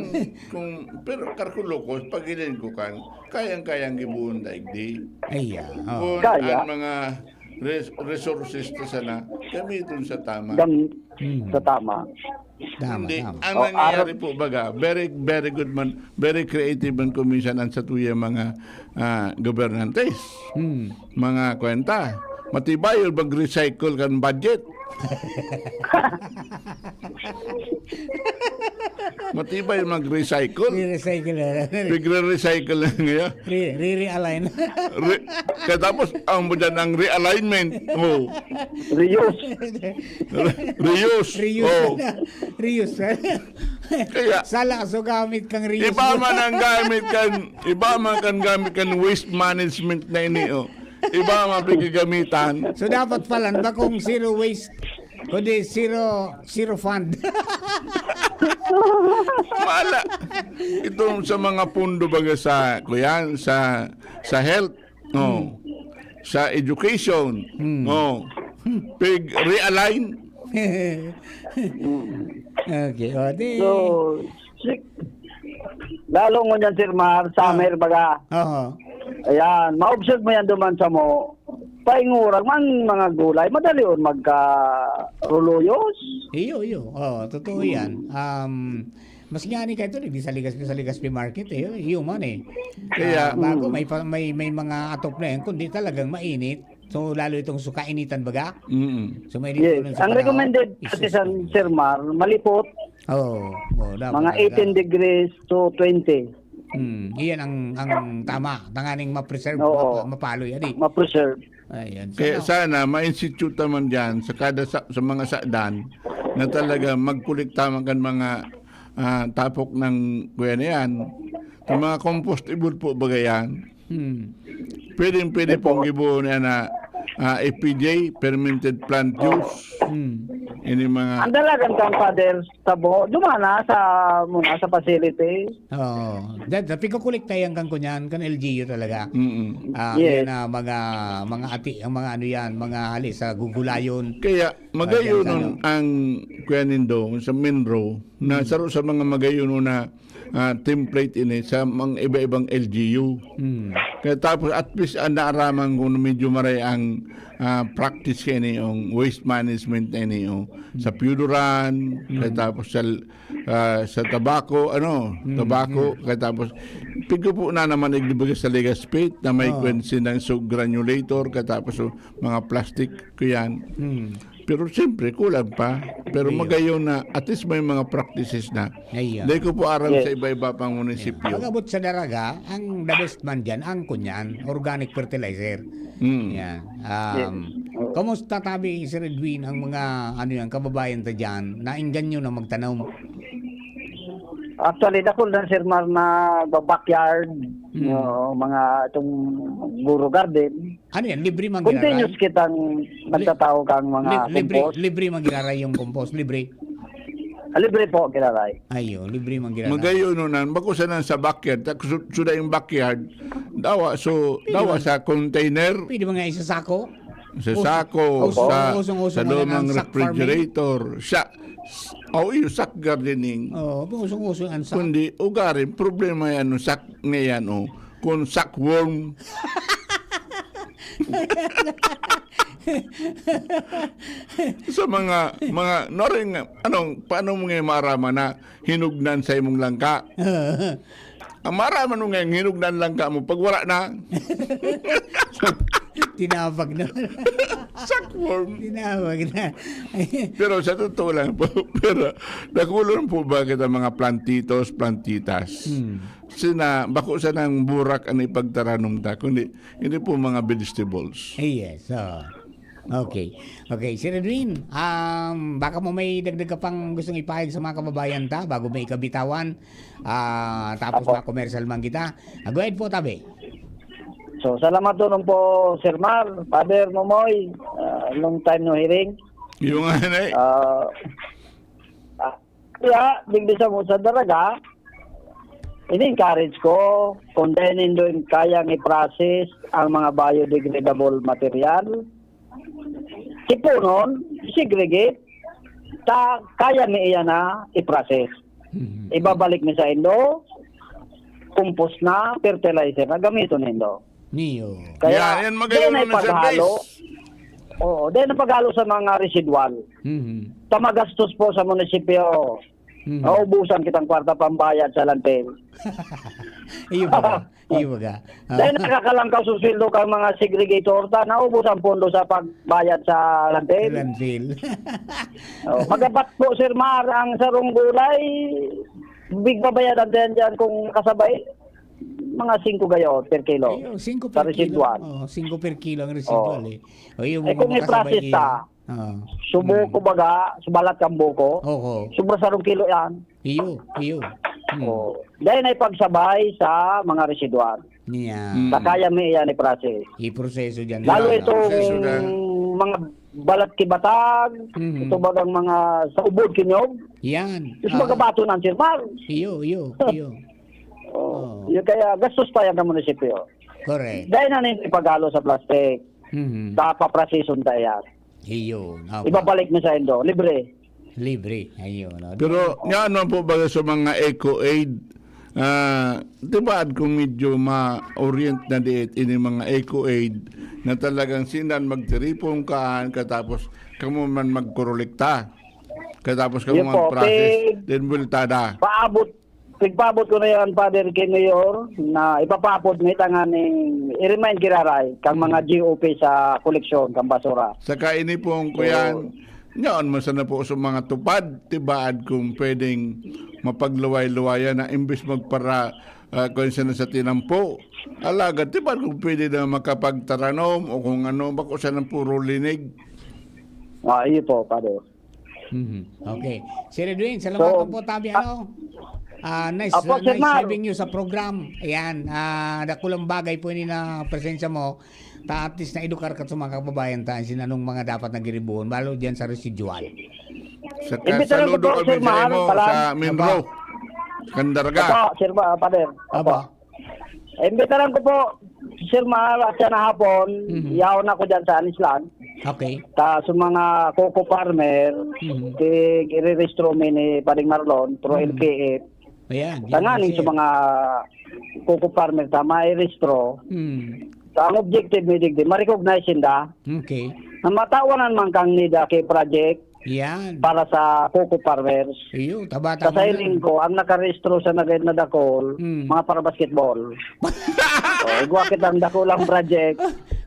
kung, pero karkulokos, pag ko kan, kayang-kayang gibuon daigdi. Ay, yeah. Oh. Kung Kaya. ang mga res-, resources ta sana, gamiton sa tama. Gam-, Hmm. sa tama. Tama, Hindi, tama. ang Oh, nangyayari arab- po baga, very, very good man, very creative man kung minsan ang satuya mga, ah, gobernantes. Hmm. Mga kwenta. Matibayon mag-recycle kan budget. Matibay mag-recycle. Re-recycle na lang. Pigre-recycle na ngayon. Re-, re-realign. Re-, kaya tapos, ang mo dyan ang realignment. Oh. Reuse. Re-, reuse. Reuse. Oh. Reuse. Kaya, Sala, so gamit kang reuse. Iba man ang gamit kan, iba man kan gamit kan waste management na ini, oh. Iba man pigagamitan. So, dapat pala, bakong zero waste, kundi zero, zero fund. Mala. Itong sa mga pundo baga sa, kuyan, sa, sa health, no? Hmm. Sa education, Hmm. no? Pig-realign. Okay, o, di So, si-, lalo ngunyan, Sir Mar, Ah. summer baga. Oo. Ayan, ma-observe mo yan duman sa mo. Paingurag man mga gulay, madali on magka-ruluyos. Iyo, iyo. Oo, totoo Mm. yan. Um, mas nga ni kayo, di sa Legazpi, sa Legazpi Market, eh, iyo man, eh. Kaya Ah, bago, Mm. may pa-, may, may mga atop na yan, kundi talagang mainit. So, lalo itong so kainitan baga. Mm. So, may Yes. dito sa Ang panahon, recommended, isa Ate San, sa Sir Mar, malipot. Oo. Oo, dapat Mga talaga. eighteen degrees to twenty. Hmm, iyan ang, ang tama. Tanganing ma-preserve, Oo. mapa-, mapaloy, adi. Ma-preserve. Ayan. Kaya Sana sana, ma-institute naman dyan sa kada sa, sa mga sakdan na talaga magkolekta man kan mga, ah, tapok ng, kuya na yan. Sa mga compostable po, baga yan. Hmm. Pwedeng-pwede Opo. pong gibuo na, na, ah, F P J, fermented plant juice. Hmm. Ini mga Ang dalagan kang father sa buho, dumana sa, muna sa facility. Oo. Dad-, dad-, pigkukuliktayan kan kunyan, kan L G U talaga. Mm-mm. Ah, Yes. yan na mga, mga ati, ang mga ano yan, mga hali sa gugulayon. Kaya, Ah, magayon yan, nun ano. ang, kuya nindo, sa Menro, na Hmm. saro sa mga magayon na ah, template ini sa mga iba-ibang L G U. Hmm. Kaya tapos, at least, ah, naaraman ko na medyo maray ang, ah, practice kaini, yung waste management na ini, oh. Sa Pioduran, Hmm. kaya tapos sa, ah, sa Tabaco, ano, Hmm, Tabaco, hmm. kaya tapos, pigo po na naman igdibaga sa Legazpi na may Oh. kwensi ng so granulator, kaya tapos, oh, mga plastic ko yan. Hmm. Pero siyempre, kulang pa. Pero Ayun. magayon na, at least may mga practices na. Ayun. Dahil ko po aram Yes. sa iba-iba pang munisipyo. Pag-abot sa daraga, ang the best man dyan, ang kunyan, organic fertilizer. Mm. Yan. Um, Yes. Oo. Kamusta tabi, Sir Edwin, ang mga, ano yan, kababayan ta dyan, nainggan nyo na magtanom? Actually, dakul na, Sir Mar, na backyard, Mm. no, mga itong Guro Garden. Ano yan? Libre man Continuous giraray? kitang Li-, nagtatao kang mga li-, libre, compost. libre man giraray yung compost? Libre? Ah, libre po, giraray. Ayo, libre man giraray. Magayon no nan, bako sa nan sa backyard, ta-, su-, suda yung backyard, dawa, so, Pwede dawa man. sa container. Pwede man nga isasako. Sa Uso-, sako, uso-, sa, usong-uso sa nga lumang lang ang sack farming. refrigerator. Sa, oh, iyo, sack gardening. Oo, usong-uso ang sack. Kundi, ugarin, problema yan, no, sack na yan, oh. Kung sackworm. Sa mga, mga, no, rin nga, anong, paano mo nga maaraman na hinugnan sa imong langka? Ang maaraman mo nga, hinugnan langka mo, pag wala na, Tinawag na. Suckworm. Tinawag na. Pero sa totoo lang po, pero nakulon po ba kita mga plantitos, plantitas? Hmm. Sina, bako sa nang burak ang ipagtaranom ta, kundi hindi po mga vegetables. Eh, yes. Oh. Okay. Okay, Sir Edwin, um, baka mo may dagdag ka pang gustong ipahayag sa mga kababayan ta bago may kabitawan. Ah, tapos Apo. Ma-commercial man kita. Ah, go ahead po, tabi. So, salamat doon po, Sir Mar, Father Momoy. Ah, long time no hearing. Yung nga na eh. Ah, ah, kaya, digdi sa mo sa daraga, ini-encourage ko kung dahil nindo kayang i-process ang mga biodegradable material, tipunon, segregate, ta kaya mi iyan na i-process. Mhm. Ibabalik mi sa indo, compost na, fertilizer na, gamiton nindo. Niyo. Kaya, Yan, yan, magayon dahil na, Sir paghalo, Grace. Oo, dahil na paghalo sa mga residual. Mhm. Sa magastos po sa munisipyo, Mhm. naubusan kitang kwarta pambayad sa landfill. Iyo ba? Iyo ba? Ah. Dahil nakakalangkaw sa sweldo kang mga segregator, ta naubos ang pondo sa pagbayad sa landfill. Landfill. Oh, magapat po, Sir Mar, ang sarong gulay, bigbabayadan din dyan kung kasabay, mga singko gayon per kilo. Iyo, singko Sa per kilo. residual. Oh, singko per kilo ang residual Oh. eh. O yung Eh, kung makasabay i-process iyo. ta, Ah. subo Mm. ko baga, subalat kang buko, Oho. sobra sarong kilo yan. Iyo, iyo. Hmm. Oh. Dahil na ipagsabay sa mga residual. Niya. Mm. Sa kaya may yan i-process. Iproseso dyan. Lalo Yeah, itong proseso na. Mga balat kibatag, Mhm. ito bagang mga sa ubod kinyog, Yan. is Ah. magabaton ang sirmar. Iyo, iyo, iyo. Oh. Oh. Yung kaya gastos pa yan ng munisipyo. Correct. Dahil na nito ipagalo sa plastic, Mhm. sa paprosesyon ta yan. Iyo. Okay. Ibabalik mo sa indo, libre. Libre. Ayun. No? Pero nga naman po baga sa mga eco-aid, ah, tibaad kung medyo ma-orient na diit ini mga eco-aid na talagang sinan magtiripon kaan katapos kamo man magkorolekta. Katapos kamo Yun po, mag-process, pig- then bultada. Paabot, pigpaabot ko na yan, Father, kay Mayor, na ipapaabot mo itangan ni, i-remind giraray, kang mga G O P sa koleksyon, kang basura. Saka ini pong kuyan, nyaon man sana po sa mga tupad, tibaad kung pwedeng mapagluway-luwayan na imbis magpara, ah, kung sana sa tinampo. Alagad, tibaad kung pwede na makapagtaranom o kung ano, bako sana puro linig. Ah, iyo po, Father. Mhm. Okay. Sir Edwin, salamat So, po tabi, ah, ano? Ah, nice, Apo, ah, Sir nice Mar. Having you sa program. Ayan, ah, dakulang bagay po ini na presensya mo. Ta at least na-edukar ka sa mga kababayan ta, sin anong mga dapat na giribuhon, balo diyan sa residual. Saka Imbitaran ko saludo po, kami Sir sa Mar, imo, pala- sa Minro, Kandarga. Apo, Sir Mar, Father. Aba. Imbitaran ko po, Sir Mar, at siya na hapon, Mhm. yaon ako dyan sa Anislan. Okay. Ta sa mga coco farmer, Mhm. i-rehistro mi ni Pading Marlon, through Mhm. L K F. Ayan. Tanganing Kasi- sa mga coco farmer ta, mairehistro. Hmm. Sa ang objective mi digdi, ma-recognize sinda. Okay. Na matawanan man kang NEDA kay project Yan. para sa coco farmers. Iyo, tabata Sa siling ko, ang nakarehistro sa nagay na dakol, Hmm. mga para basketball. O, igwa kitang dakulang project.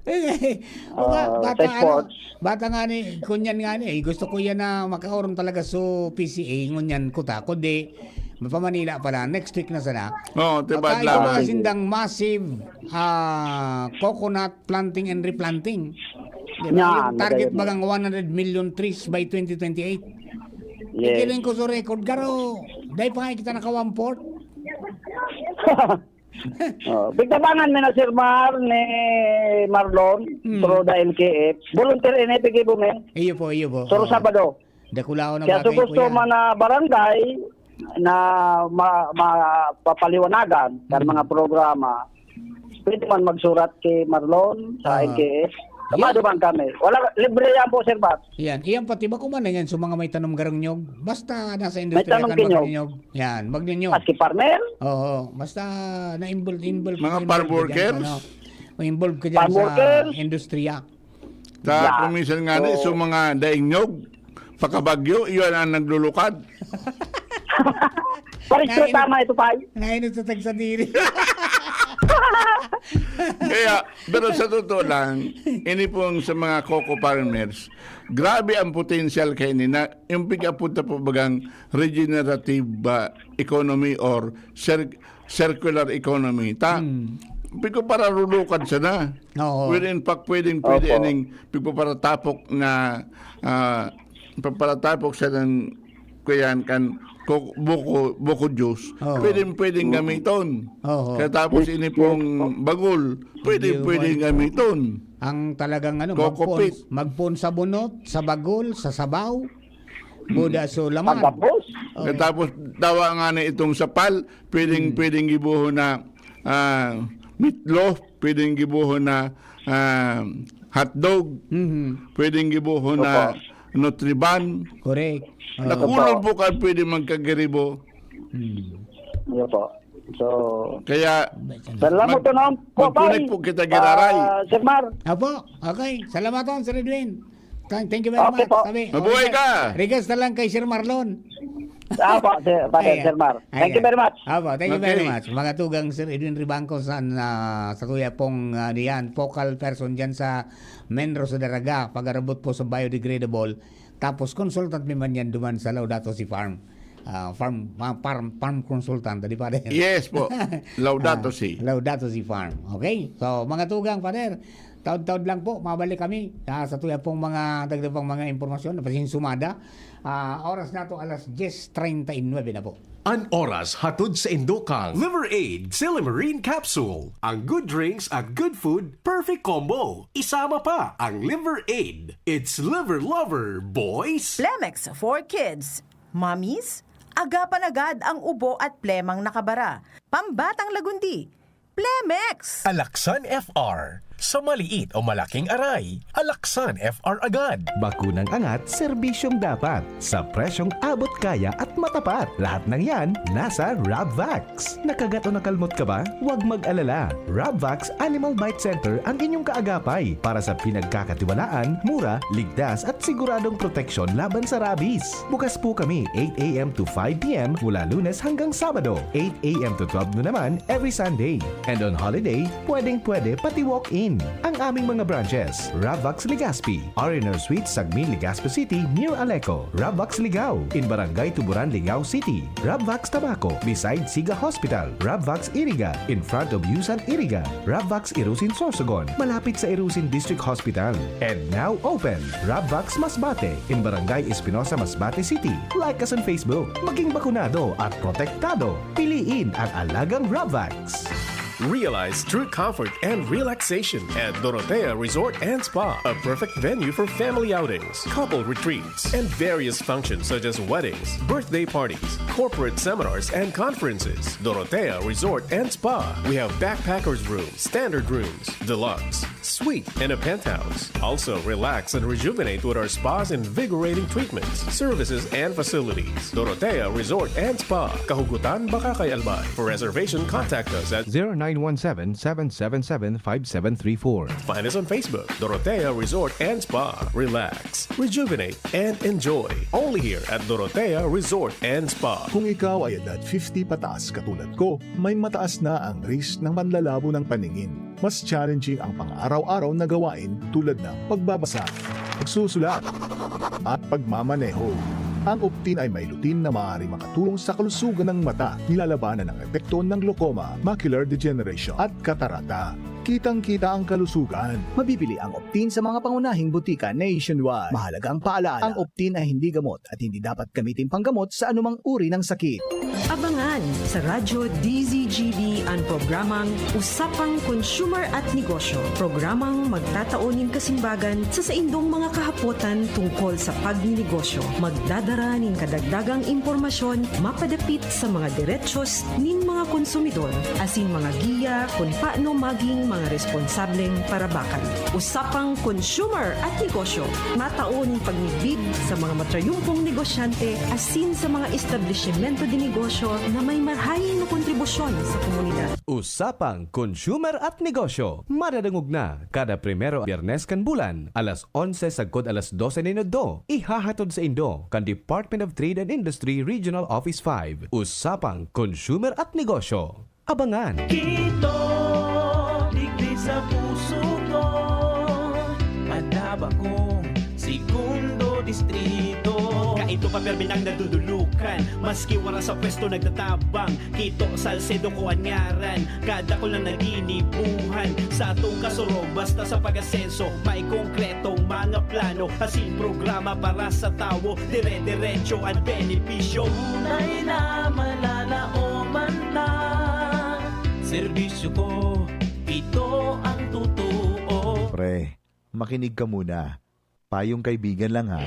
Eh, o nga, Ah, bata, sa sports. Ano, bata nga ni, kunyan nga ni, eh, gusto ko yan na makaoron talaga sa P C A, ngunyan ko ta, kundi, pa Manila pala, next week na sana. Oo, tibaad Pagka ito lamang. mga sindang massive ah, coconut planting and replanting. Di ba? Yan, Yung target magayon. Bagang one hundred million trees by twenty twenty-eight. Yes. Ikiling ko sa record, garo, dahil pa nga kita naka one-fourth. Oh, pagtabangan mi na, Sir Mar, ni Marlon, Hmm. through the L K F. Volunteer ini, pag-ibo mi. Iyo po, iyo po. Suro Oo. Sabado. Dakulaon na Kaya bagay, sa gusto kuya. man na barangay na ma, ma, papaliwanagan kan Hmm. mga programa, pwede man magsurat kay Marlon sa Ah. L K F. Yan. Sabado man kami. Wala, libre yan po, Sir Bats. Yan. Iyan pati ba kuman na yan sa mga may tanom garong nyog? Basta nasa May industriya tanom kan kinyog. Magnyog. Yan, Magnyog. Maski farmer, Oo, basta na-involve, involve Mga involve farm ka dyan, workers? Ano, involve ka dyan Farm sa workers? industriya. Ta, yeah, kung minsan nga ni, so, so mga daing nyog, pakabagyo, iyon ang naglulukad. Pareho, tama ito, Pay. Nainot sa tagsadiri. Kaya, pero sa totoo lang, ini pong sa mga coco farmers, grabe ang potential kaini na yung pig-apod na po bagang regenerative, ah, economy or cir-, circular economy. Ta, hmm, pigo para rulukan sana. Oo. Wherein pa, pwedeng, pwede, opo, aning pigo para tapok na, ah, pa-, para tapok sa nang, kuyan kan, ko-, buko, buko juice. Oo. Pwedeng, pwedeng gamiton. Oo. Katapos ini pong bagol, pwedeng, pwedeng gamiton. Ang talagang ano, coco pit. Magpon-, magpon sa bunot, sa bagol, sa sabaw. Buda so laman. Pagkapos? Okay. Tapos, dawa nga na itong sapal, pwedeng, hmm, pwedeng gibohon na, ah, meatloaf, pwedeng gibohon na, ah, hotdog, mhm, pwedeng gibohon na, opo, Nutriban. Correct. Oo. Nakulog po ka pwede magkagiribo. Hmm. Opo. So, kaya, salamat mag-, po naman po, mag-connect Pay, po kita, Giraray. Ah, Sir Mar. Apo, okay. Salamaton, Sir Edwin. Thank, thank you very much. Okay po. Sabi, mabuhay ka. Regards na lang kay Sir Marlon. Apo, Sir, Father, ayan, Sir Mar. Thank you very much. Apo, thank you very much. Okay. Mga tugang Sir Edwin Ribangco sa, ah, sa kuya pong, ah, diyan, focal person diyan sa Menro sa Daraga, pag-arabot po sa biodegradable. Tapos consultant mi man yan duman sa Laudato Si Farm. Ah, farm, ah, farm, farm consultant, di ba rin? Yes po. Laudato Si. Ah, Laudato Si Farm. Okay? So, mga tugang, Father, taod-taod lang po, mabalik kami, ah, sa tuya pong mga dagdag pang mga impormasyon, na pasensumada. Ah, oras na to, alas diyes treinta y nueve na po. An oras hatod sa indokang Liver Aid Silimarine Capsule. Ang good drinks at good food, perfect combo. Isama pa ang Liver Aid. It's Liver Lover, boys! Plemex for Kids. Mommies, agapan agad ang ubo at plemang nakabara. Pambatang lagundi, Plemex! Alaksan F R. Sa maliit o malaking aray, Alaksan F R agad. Bakunang angat, serbisyong dapat. Sa presyong abot kaya at matapat. Lahat ng yan, nasa Rabvax. Nakagat o nakalmot ka ba? Huwag mag-alala. Rabvax Animal Bite Center ang inyong kaagapay para sa pinagkakatiwalaan, mura, ligtas at siguradong proteksyon laban sa rabies. Bukas po kami eight a m to five p m mula Lunes hanggang Sabado, eight a m to twelve noon naman every Sunday. And on holiday, pwedeng-pwede pati walk-in. Ang aming mga branches, Ravvax Legazpi, R and R Suite, Sagmin, Legazpi City, near Aleco, Ravvax Ligao, in Barangay Tuburan, Ligao City, Ravvax Tabaco, beside Siga Hospital, Ravvax Iriga, in front of Yusan Iriga, Ravvax Irusin Sorsogon, malapit sa Irusin District Hospital. And now open, Ravvax Masbate, in Barangay Espinosa, Masbate City. Like us on Facebook. Maging bakunado at protektado. Piliin ang alagang Ravvax. Realize true comfort and relaxation at Dorotea Resort and Spa, a perfect venue for family outings, couple retreats, and various functions such as weddings, birthday parties, corporate seminars, and conferences. Dorotea Resort and Spa. We have backpackers room, standard rooms, deluxe, suite, and a penthouse. Also, relax and rejuvenate with our spa's invigorating treatments, services, and facilities. Dorotea Resort and Spa, Kahugutan, Bacacay, Albay. For reservation, contact us at zero nine one seven, seven seven seven, five seven three four. Find us on Facebook, Dorotea Resort and Spa. Relax, rejuvenate, and enjoy. Only here at Dorotea Resort and Spa. Kung ikaw ay edad fifty pataas katulad ko, may mataas na ang risk ng panlalabo ng paningin. Mas challenging ang pang-araw-araw na gawain tulad ng pagbabasa, pagsusulat, at pagmamaneho. Ang Optin ay may lutein na maaaring makatulong sa kalusugan ng mata, nilalabanan ang epekto ng glaucoma, macular degeneration, at katarata. Kitang-kita ang kalusugan. Mabibili ang Optin sa mga pangunahing butika nationwide. Mahalagang paalala, ang Optin ay hindi gamot at hindi dapat gamitin panggamot sa anumang uri ng sakit. Abangan sa Radyo D Z G B an programang Usapang Consumer at Negosyo, programang magtatao nin kasimbagan sa saindong mga kahapotan tungkol sa pagninegosyo. Magdadara nin kadagdagang impormasyon mapadapit sa mga derechos nin mga mga konsumidor, asin mga giya kun paano maging mga responsableng parabakan. Usapang Consumer at Negosyo, matao nin pagmidbid sa mga matrayumpong negosyante asin sa mga establisimento de negosyo na may marahay na kontribusyon sa komunidad. Usapang Consumer at Negosyo, madadangog na kada primero Biyernes kan bulan, alas onse sagkod alas dose nin udto. Ihahatod saindo kan Department of Trade and Industry Regional Office five. Usapang Consumer at Negosyo. Abangan! Kito, digdi sa puso ko, madaba kong segundo distrito. Kaito pa permi nang nadudulukan, maski wara sa pwesto nagtatabang. Kito, Salcedo ko an ngaran, kadakul na naginibuhan. Sa atong kasurog, basta sa pag-asenso, may konkretong mga plano, asin programa para sa tawo, dire-diretso an benepisyo. Tunay na malalaoman na serbisyo ko, ito ang totoo. Pre, makinig ka muna. Payong kaibigan lang, ha.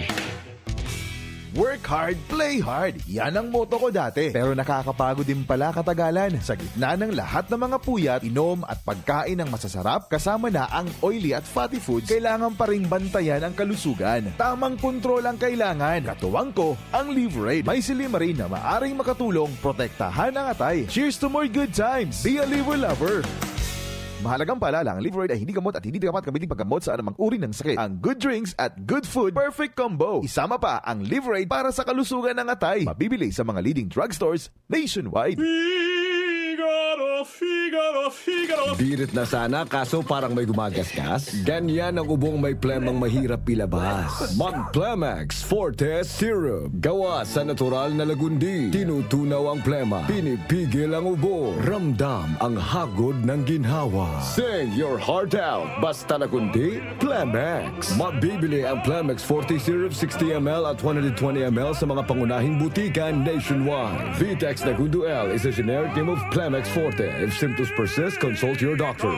Work hard, play hard. Yan ang motto ko dati. Pero nakakapagod din pala katagalan. Sa gitna ng lahat ng mga puyat, inom at pagkain ng masasarap, kasama na ang oily at fatty foods, kailangan pa ring bantayan ang kalusugan. Tamang kontrol ang kailangan. Katuwang ko, ang Liverade. May silymarin na maaring makatulong protektahan ang atay. Cheers to more good times! Be a Liver Lover! Mahalagang paalala, ang Liverade ay hindi gamot at hindi dapat gamitin paggamot sa anumang uri ng sakit. Ang good drinks at good food, perfect combo. Isama pa ang Liverade para sa kalusugan ng atay. Mabibili sa mga leading drugstores nationwide. Figaro, Figaro, Figaro. Birit na sana, kaso parang may gumagasgas. Ganyan ang ubong may plemang mahirap ilabas. Mag Plemex Forte Syrup. Gawa sa natural na lagundi. Tinutunaw ang plema. Pinipigil ang ubo. Ramdam ang hagod ng ginhawa. Sing your heart out. Basta lagundi, Plemex. Mabibili ang Plemex forty Syrup sixty M L at one hundred twenty M L sa mga pangunahing butika nationwide. Vitex Nagundo L is a generic name of Plemex Forte. If symptoms persist, consult your doctor.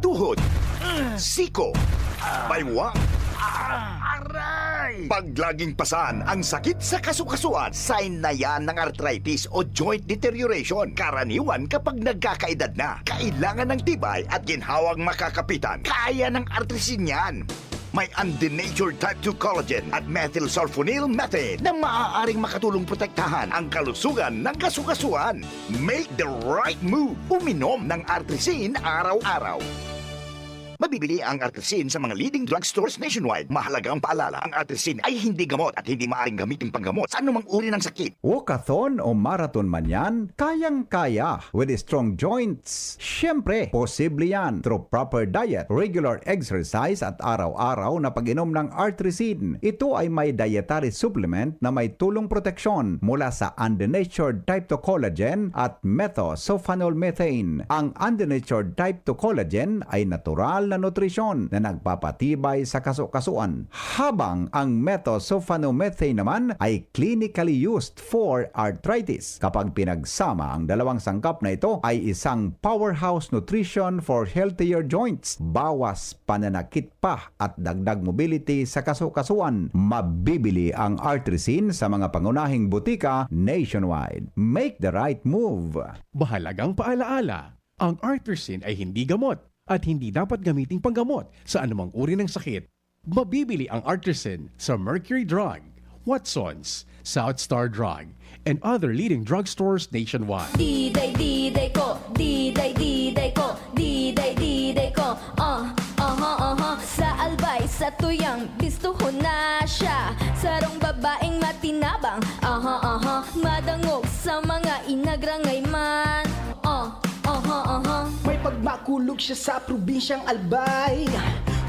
Tuhod, siko, baywa, aray! Pag laging pasan ang sakit sa kasukasuan, sign na yan ng arthritis o joint deterioration. Karaniwan kapag nagkakaedad na, kailangan ng tibay at ginhawang makakapitan. Kaya ng Artrisin yan. May undenatured type two collagen at methylsulfonyl methane na maaaring makatulong protektahan ang kalusugan ng kasukasuan. Make the right move. Uminom ng Artrisin araw-araw. Mabibili ang Artrisin sa mga leading drugstores nationwide. Mahalagang paalala, ang Artrisin ay hindi gamot at hindi maaaring gamitin panggamot sa anumang uri ng sakit. Walkathon o marathon man yan, kayang-kaya with strong joints. Siyempre, posible yan through proper diet, regular exercise at araw-araw na pag-inom ng Artrisin. Ito ay may dietary supplement na may tulong proteksyon mula sa undenatured type two collagen at methylsulfonylmethane. Ang undenatured type two collagen ay natural na nutrisyon na nagpapatibay sa kasukasuan, habang ang methylsulfonylmethane naman ay clinically used for arthritis. Kapag pinagsama, ang dalawang sangkap na ito ay isang powerhouse nutrition for healthier joints. Bawas pananakit pa at dagdag mobility sa kasukasuan. Mabibili ang Artrisin sa mga pangunahing butika nationwide. Make the right move! Mahalagang paalaala, ang Artrisin ay hindi gamot at hindi dapat gamiting panggamot sa anumang uri ng sakit. Mabibili ang Artrisin sa Mercury Drug, Watsons, South Star Drug, and other leading drugstores nationwide. Diday, diday ko, diday, diday ko, diday, diday ko. Ah, aha, aha. Sa Albay, sa Tuyang, bistuhon na siya. Sarong babaeng matinabang, aha, aha. Madangog sa mga inagrangay man. Ah, aha, aha. May pagmakulog siya sa probinsyang Albay,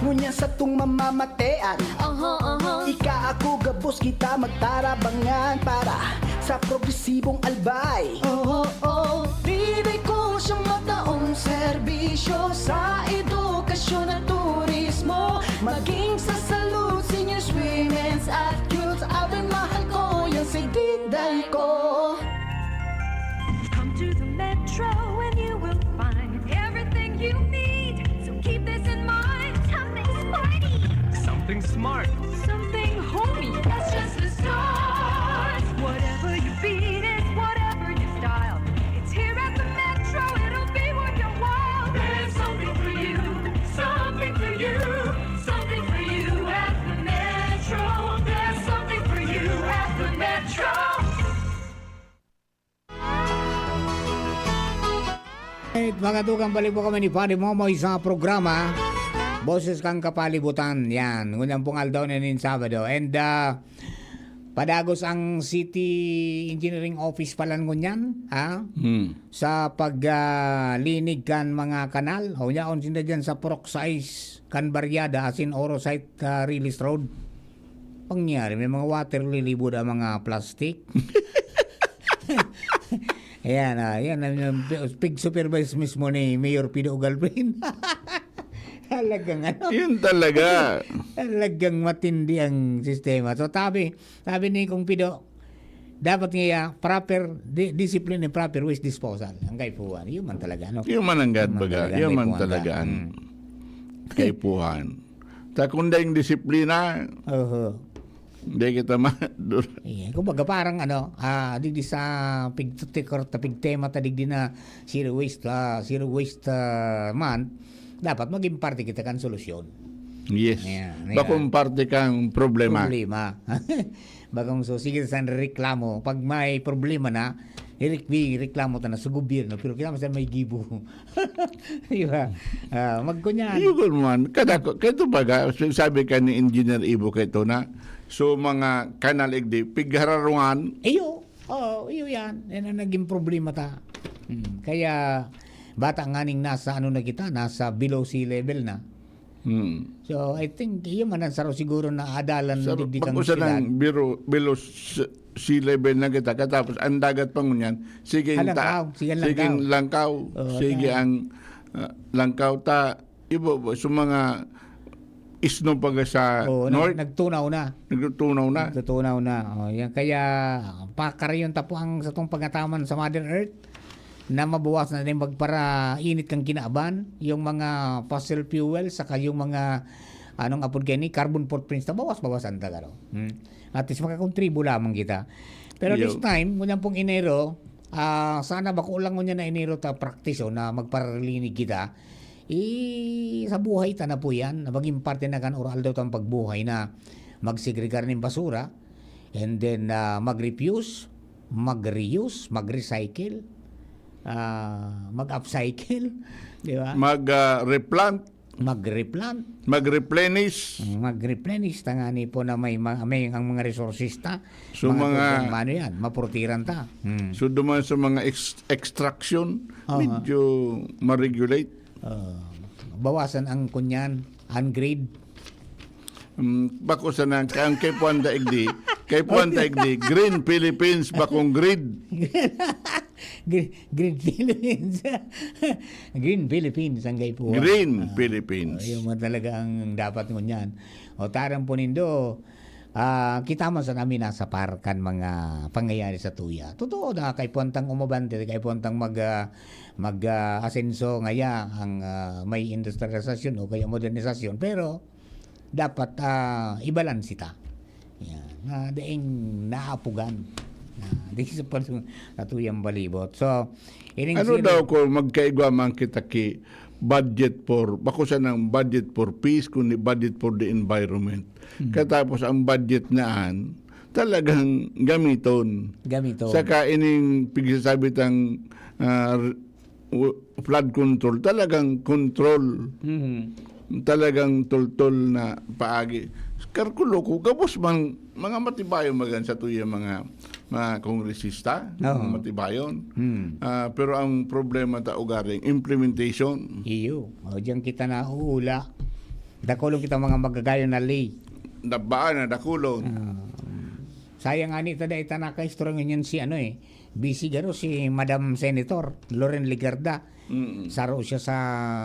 ngunyan satong mamamatean. Aha, aha. Ika ako gabos kita magtarabangan para sa progresibong Albay. Oo, oo. Diday ko siyang mataong serbisyo sa edukasyon at turismo. Maging sa salud, seniors, women's at youth. Abay, mahal ko yan si Diday ko. Come to the Metro and you will find everything you need. So keep this in mind. Something sporty. Something smart. Something homey. That's just the start. Whatever Alright, mga tugang, balik po kami ni Padre Momoy sa programa Boses kan Kapalibutan. Yan, ngunyan pong aldaw na nin Sabado. And, ah, padagos ang City Engineering Office pala ngunyan, ha? Hmm. Sa pag, ah, linig kan mga kanal. O, yaon sinda dyan sa Purok sais kan Barriada, as in Oro Site, ah, Riles Road. Pangyari, may mga water lily board ang mga plastic. Ayan, ah, yan ang, yung pig supervise mismo ni Mayor Pido Galvin. Talagang ano, Yun talaga. Talagang matindi ang sistema. So, sabi, sabi ni Kong Pido, dapat nga proper di-, discipline and proper waste disposal ang kaipuhan. Yun man talaga, no? Yun man ang Yun man gad baga. talaga ang Yun man kaipuhan ka. talaga ang Mm. kaipuhan. Ta kung dai disiplina, Oho. Hindi kita ma-, dur- Ayan. Kumbaga, parang ano, ah, digdi sa pig-, tikor-, ta pigtema ta digdi na zero waste, ah, zero waste, ah, month, dapat maging parte kita kan solusyon. Yes. Ayan, Bakong ayan. parte kang problema. Problema. Bakong so, sige sa reklamo. Pag may problema na, irik-, reklamo ta na sa gobyerno, pero kailangan sa may gibo. Di ba? Ah, magkunyan. Iyo man, kada ko, kaya ito baga, sabi ka ni Engineer Ibo kay ito na, so, mga kanal igdi, pighararungan. Iyo, oo, iyo yan. Yan ang naging problema ta. Hmm. Kaya, bata nga ning nasa ano na kita, nasa below sea level na. Hmm. So, I think, iyo man ang saro siguro na adalan Sa, digdi kang pag-usa syudad. ng biro-, below s-, sea level na kita, katapos ang dagat pa ngunyan, sige ang ta-, Halangkaw, sige ang sige ang langkaw. langkaw, Oo, sige ta- ang, ah, langkaw ta, ibo, ibo, so mga isno pa ga sa Oo, nag-, north, nagtunaw na. nagtutunaw na. Nagtutunaw na. Oh, yan. Kaya, pakarayon ta po ang satong pagataman sa Mother Earth na mabawasan na din magparainit kang kinaban, yung mga fossil fuel, saka yung mga, anong apod kayo ni, carbon footprints na bawas-bawasan ta garo. Hmm. At least makakontribo lamang kita. Pero Yo. this time, ngunyan pong Enero, ah, sana bako lang ngunyan na Enero ta practice, oh, na magparalinig kita. I, sa buhay ta na po yan, na maging parte na kan or aldaw tang pagbuhay na magsegregar ng basura, and then, ah, mag-refuse, mag-reuse, mag-recycle, ah, mag-upcycle, di ba? Mag, ah, replant. Mag-replant. Mag-replenish. Mm, mag-replenish, tangani po na may ma-, may ang mga resources ta, So, mga mga program, ano yan, mapurtiran ta. Hmm. So, duman sa mga ex-, extraction, Aha. medyo ma-regulate. Ah, bawasan ang kunyan, ang greed. Mm, bako sana, ang kay Puan Daigdi, kay Puan Daigdi, Green Philippines, bakong greed. Gre-, Green Philippines. Green Philippines, ang kay Puan. Green Ah, Philippines. oh, yun man talaga ang dapat ngunyan. O, tarang po nindo, ah, kita man sa namin nasa par kan mga pangyayari sa tuya. Totoo na, kay Puan tang umabante, kay Puan tang mag, ah, mag, ah, asenso ngaya ang, ah, may industrialisasyon o kaya modernisasyon. Pero, dapat, ah, ibalanse ta. Yan. Na daing naapugan. Na, di sa pag-, sa tuyang balibot. So, ining Ano zero daw kung magkaigwa man kita ki budget for, bako sanang budget for peace, kundi budget for the environment. Hmm. Katapos ang budget naan, talagang gamiton. Gamiton. Saka ining pigsasabi tang, ah, w-, flood control, talagang control. Mhm. Talagang tultol na paagi. Kalkulo ko, gabos man, mga matibayon magan sa tuya mga, mga kongresista, Oo. mga matibayon. Hmm. Ah, pero ang problema ta ugaring implementation. Iyo. O, diyan kita nauula. Dakulong kita mga magagayon na lay. Dabaan na dakulon. Ah. Sayang ani ta dai ta nakaistorya ngunyan si ano eh, busy garo si Madam Senator Loren Legarda. Mm. Saro siya sa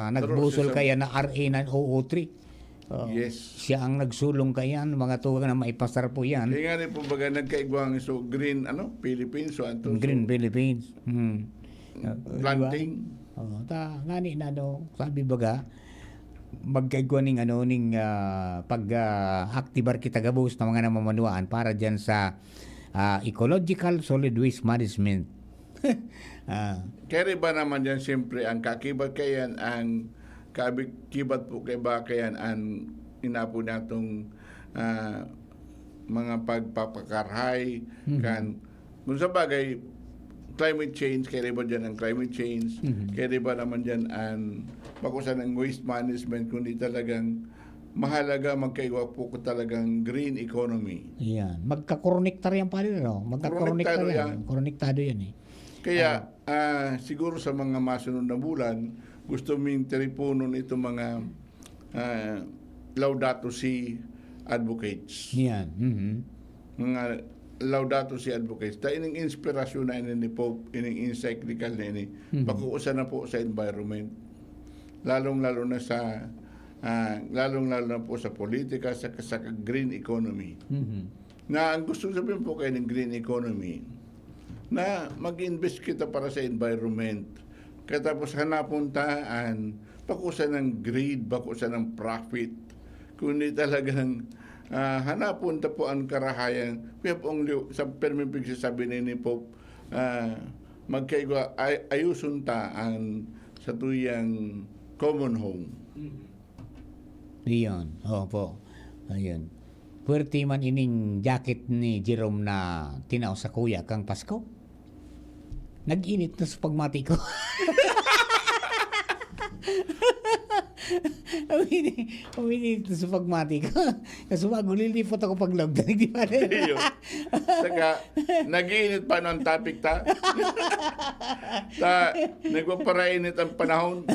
Saro nagbusol siya sa kaya na R A nine oh oh three. Oh, Yes. siya ang nagsulong kaya, mga tugang na maipasar po yan. Kaya nga rin po baga nagkaigwang so green, ano, Philippines, so anto, Green so Philippines. Hmm. Uh, di ba? planting. Oh, ta, ngani na, no, sabi baga, magkaigwa ning, ano, ning, ah, pag, ah, aktibar kita gabos na mga namamanwaan para dyan sa, ah, ecological solid waste management. Ah. Kaya iba naman dyan, siyempre, ang kakibat kayan, ang kabi-, kibat po kay ba kayan, ang inapo natong, ah, mga pagpapakarhay, Mhm. kan, kung sa bagay, climate change, kaya iba dyan ang climate change, Mhm. kaya iba naman dyan ang bako sa ng waste management, kundi talagang mahalaga magkaigwa po ko talagang green economy. Yan. Magkakonektar yan, pare, no? Magkakonektar Konektado yan. yan. Konektado yan, eh. Kaya, Ah. ah, siguro sa mga masunod na bulan, gusto ming tiriponon itong mga, ah, Laudato Si advocates. Yan. Mhm. Mga Laudato Si advocates. Ta ining inspirasyon na ini ni Pope, ining encyclical na ini, Mhm. pakuusa na po sa environment. Lalong-lalo na sa, ah, lalong-lalo na po sa politika, sa, sa green economy. Mhm. Na ang gusto sabihin po kayo ng green economy, na mag-invest kita para sa environment. Katapos hanapon ta an bako sa ng greed, bako sa ng profit, kundi talagang, ah, hanapon ta po ang karahayan. Kaya po ang liw-, sa perming pigsasabi ni, ni Pope, ah, magkaigwa, ay-, ayuson ta ang satuyang common home. Mhm. Iyon, opo. Ayun. Puwerte man ining jacket ni Jerome na tinao sa kuya kang Pasko. Nag-init na sa pagmati ko. Umini-, uminit na sa pagmati ko. Kaso bago lilipot ako pag love, di ba? Iyo. Saka, nag-iinit pa no ang topic ta. Ta, nagpaparainit ang panahon.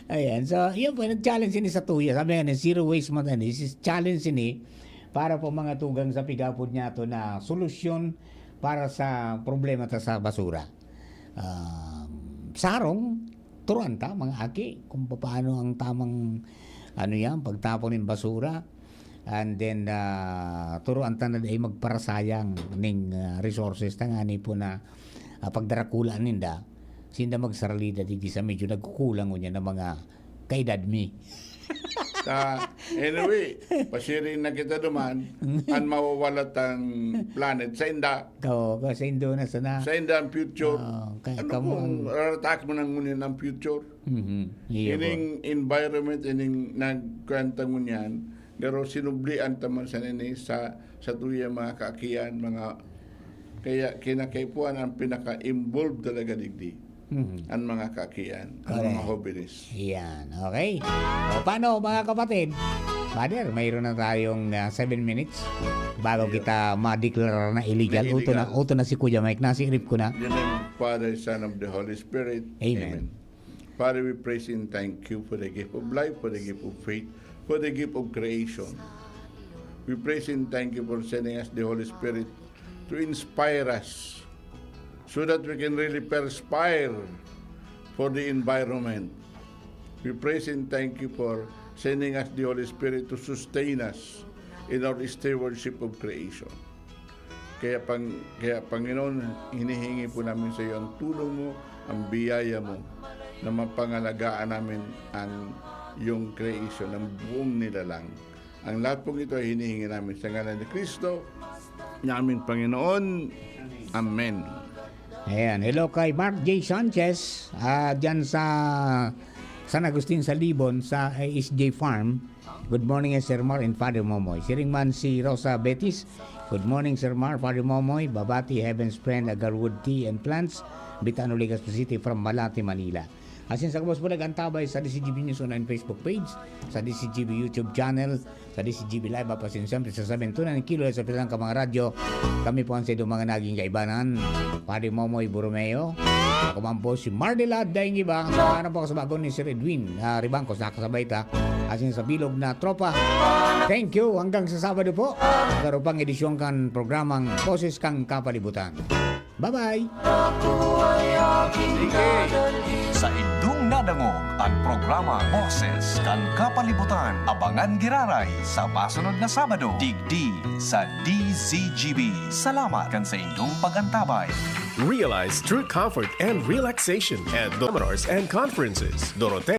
Ayan. So, yun po, nag-challenge ini sa tuya. Sabi nga ni Zero Waste Month, ano, this is challenge ini para po mga tugang sa pigapod niya to na solusyon para sa problema ta sa basura. Um, sarong, turuan ta, mga aki, kung paano ang tamang, ano yan, pagtapon ng basura. And then, ah, turuan ta na di magparasayang ning, ah, resources ta ngani po na, ah, pagdarakula ninda, sinda magsaralida digdi sa medyo nagkukulang ngunyan na mga kaedad mi. Ta, anyway, pasiring na kita duman, an mawawala tang planet sa inda. Oo, kasi indo na sana. Sa inda ang future. Oo, kaya Ano kamo kung ang raratak mo nang ngunyan ang future? Mhm. Iyo po. Ining environment, ining nagkwenta ngunyan, pero sinublian ta man sa nini sa, sa tuya mga kaakian, mga, kaya kinakaipuhan ang pinaka-involved talaga digdi. Mhm. Ang mga kaakian, ang mga Correct. hoberes. Yan, okay. O, paano, mga kapatid? Father, mayroon na tayong, ah, seven minutes bago Yeah. kita madeklara na illegal. Na Uto na, illegal. uto na si Kuya Mike. Nasa irip ko na. In the name of Father, Son, of the Holy Spirit. Amen. Amen. Father, we praise and thank you for the gift of life, for the gift of faith, for the gift of creation. We praise and thank you for sending us the Holy Spirit to inspire us so that we can really perspire for the environment. We praise and thank you for sending us the Holy Spirit to sustain us in our stewardship of creation. Kaya, Pang-, kaya, Panginoon, hinihingi po namin sa iyo ang tulong mo, ang biyaya mo, na mapangalagaan namin ang iyong creation, ang buong nilalang. Ang lahat pong ito ay hinihingi namin sa ngalan ni Kristo, na aming Panginoon. Amen. Ayan. Hello kay Mark J Sanchez, ah, dyan sa San Agustin, sa Libon, sa, eh, S J Farm. Good morning, eh, Sir Mar and Father Momoy. Siring man si Rosa Betis. Good morning, Sir Mar, Father Momoy. Babati, Heaven's Friend, Agarwood Tea and Plants, Bitano, Legazpi City, from Malate, Manila. Asin sa gabos po nag-antabay sa D C G B News Online Facebook page, sa D C G B YouTube channel, sa D C G B Live, apasin siyempre sa Sabentunan ng Kilo sa Pilang Kamang Radyo. Kami po ang sa mga naging kaibanan, Padre Momoy Borromeo. Ako man po si Mardelad Daing Iba. Ano po ako sa bago ni Sir Edwin, ah, Ribangcos, nakasabay ta. Asin sa bilog na tropa. Thank you. Hanggang sa Sabado po. Sa pang edisyon kan programang Boses kan Kapalibutan. Bye-bye! Ako ay aking Sige. dadalhin. Saindong nadangog an programa Boses kan Kapalibutan. Abangan giraray sa masunod na Sabado, digdi sa D Z G B. Salamat kan saindong pag-antabay. Realize true comfort and relaxation at the seminars and conferences. Dorotea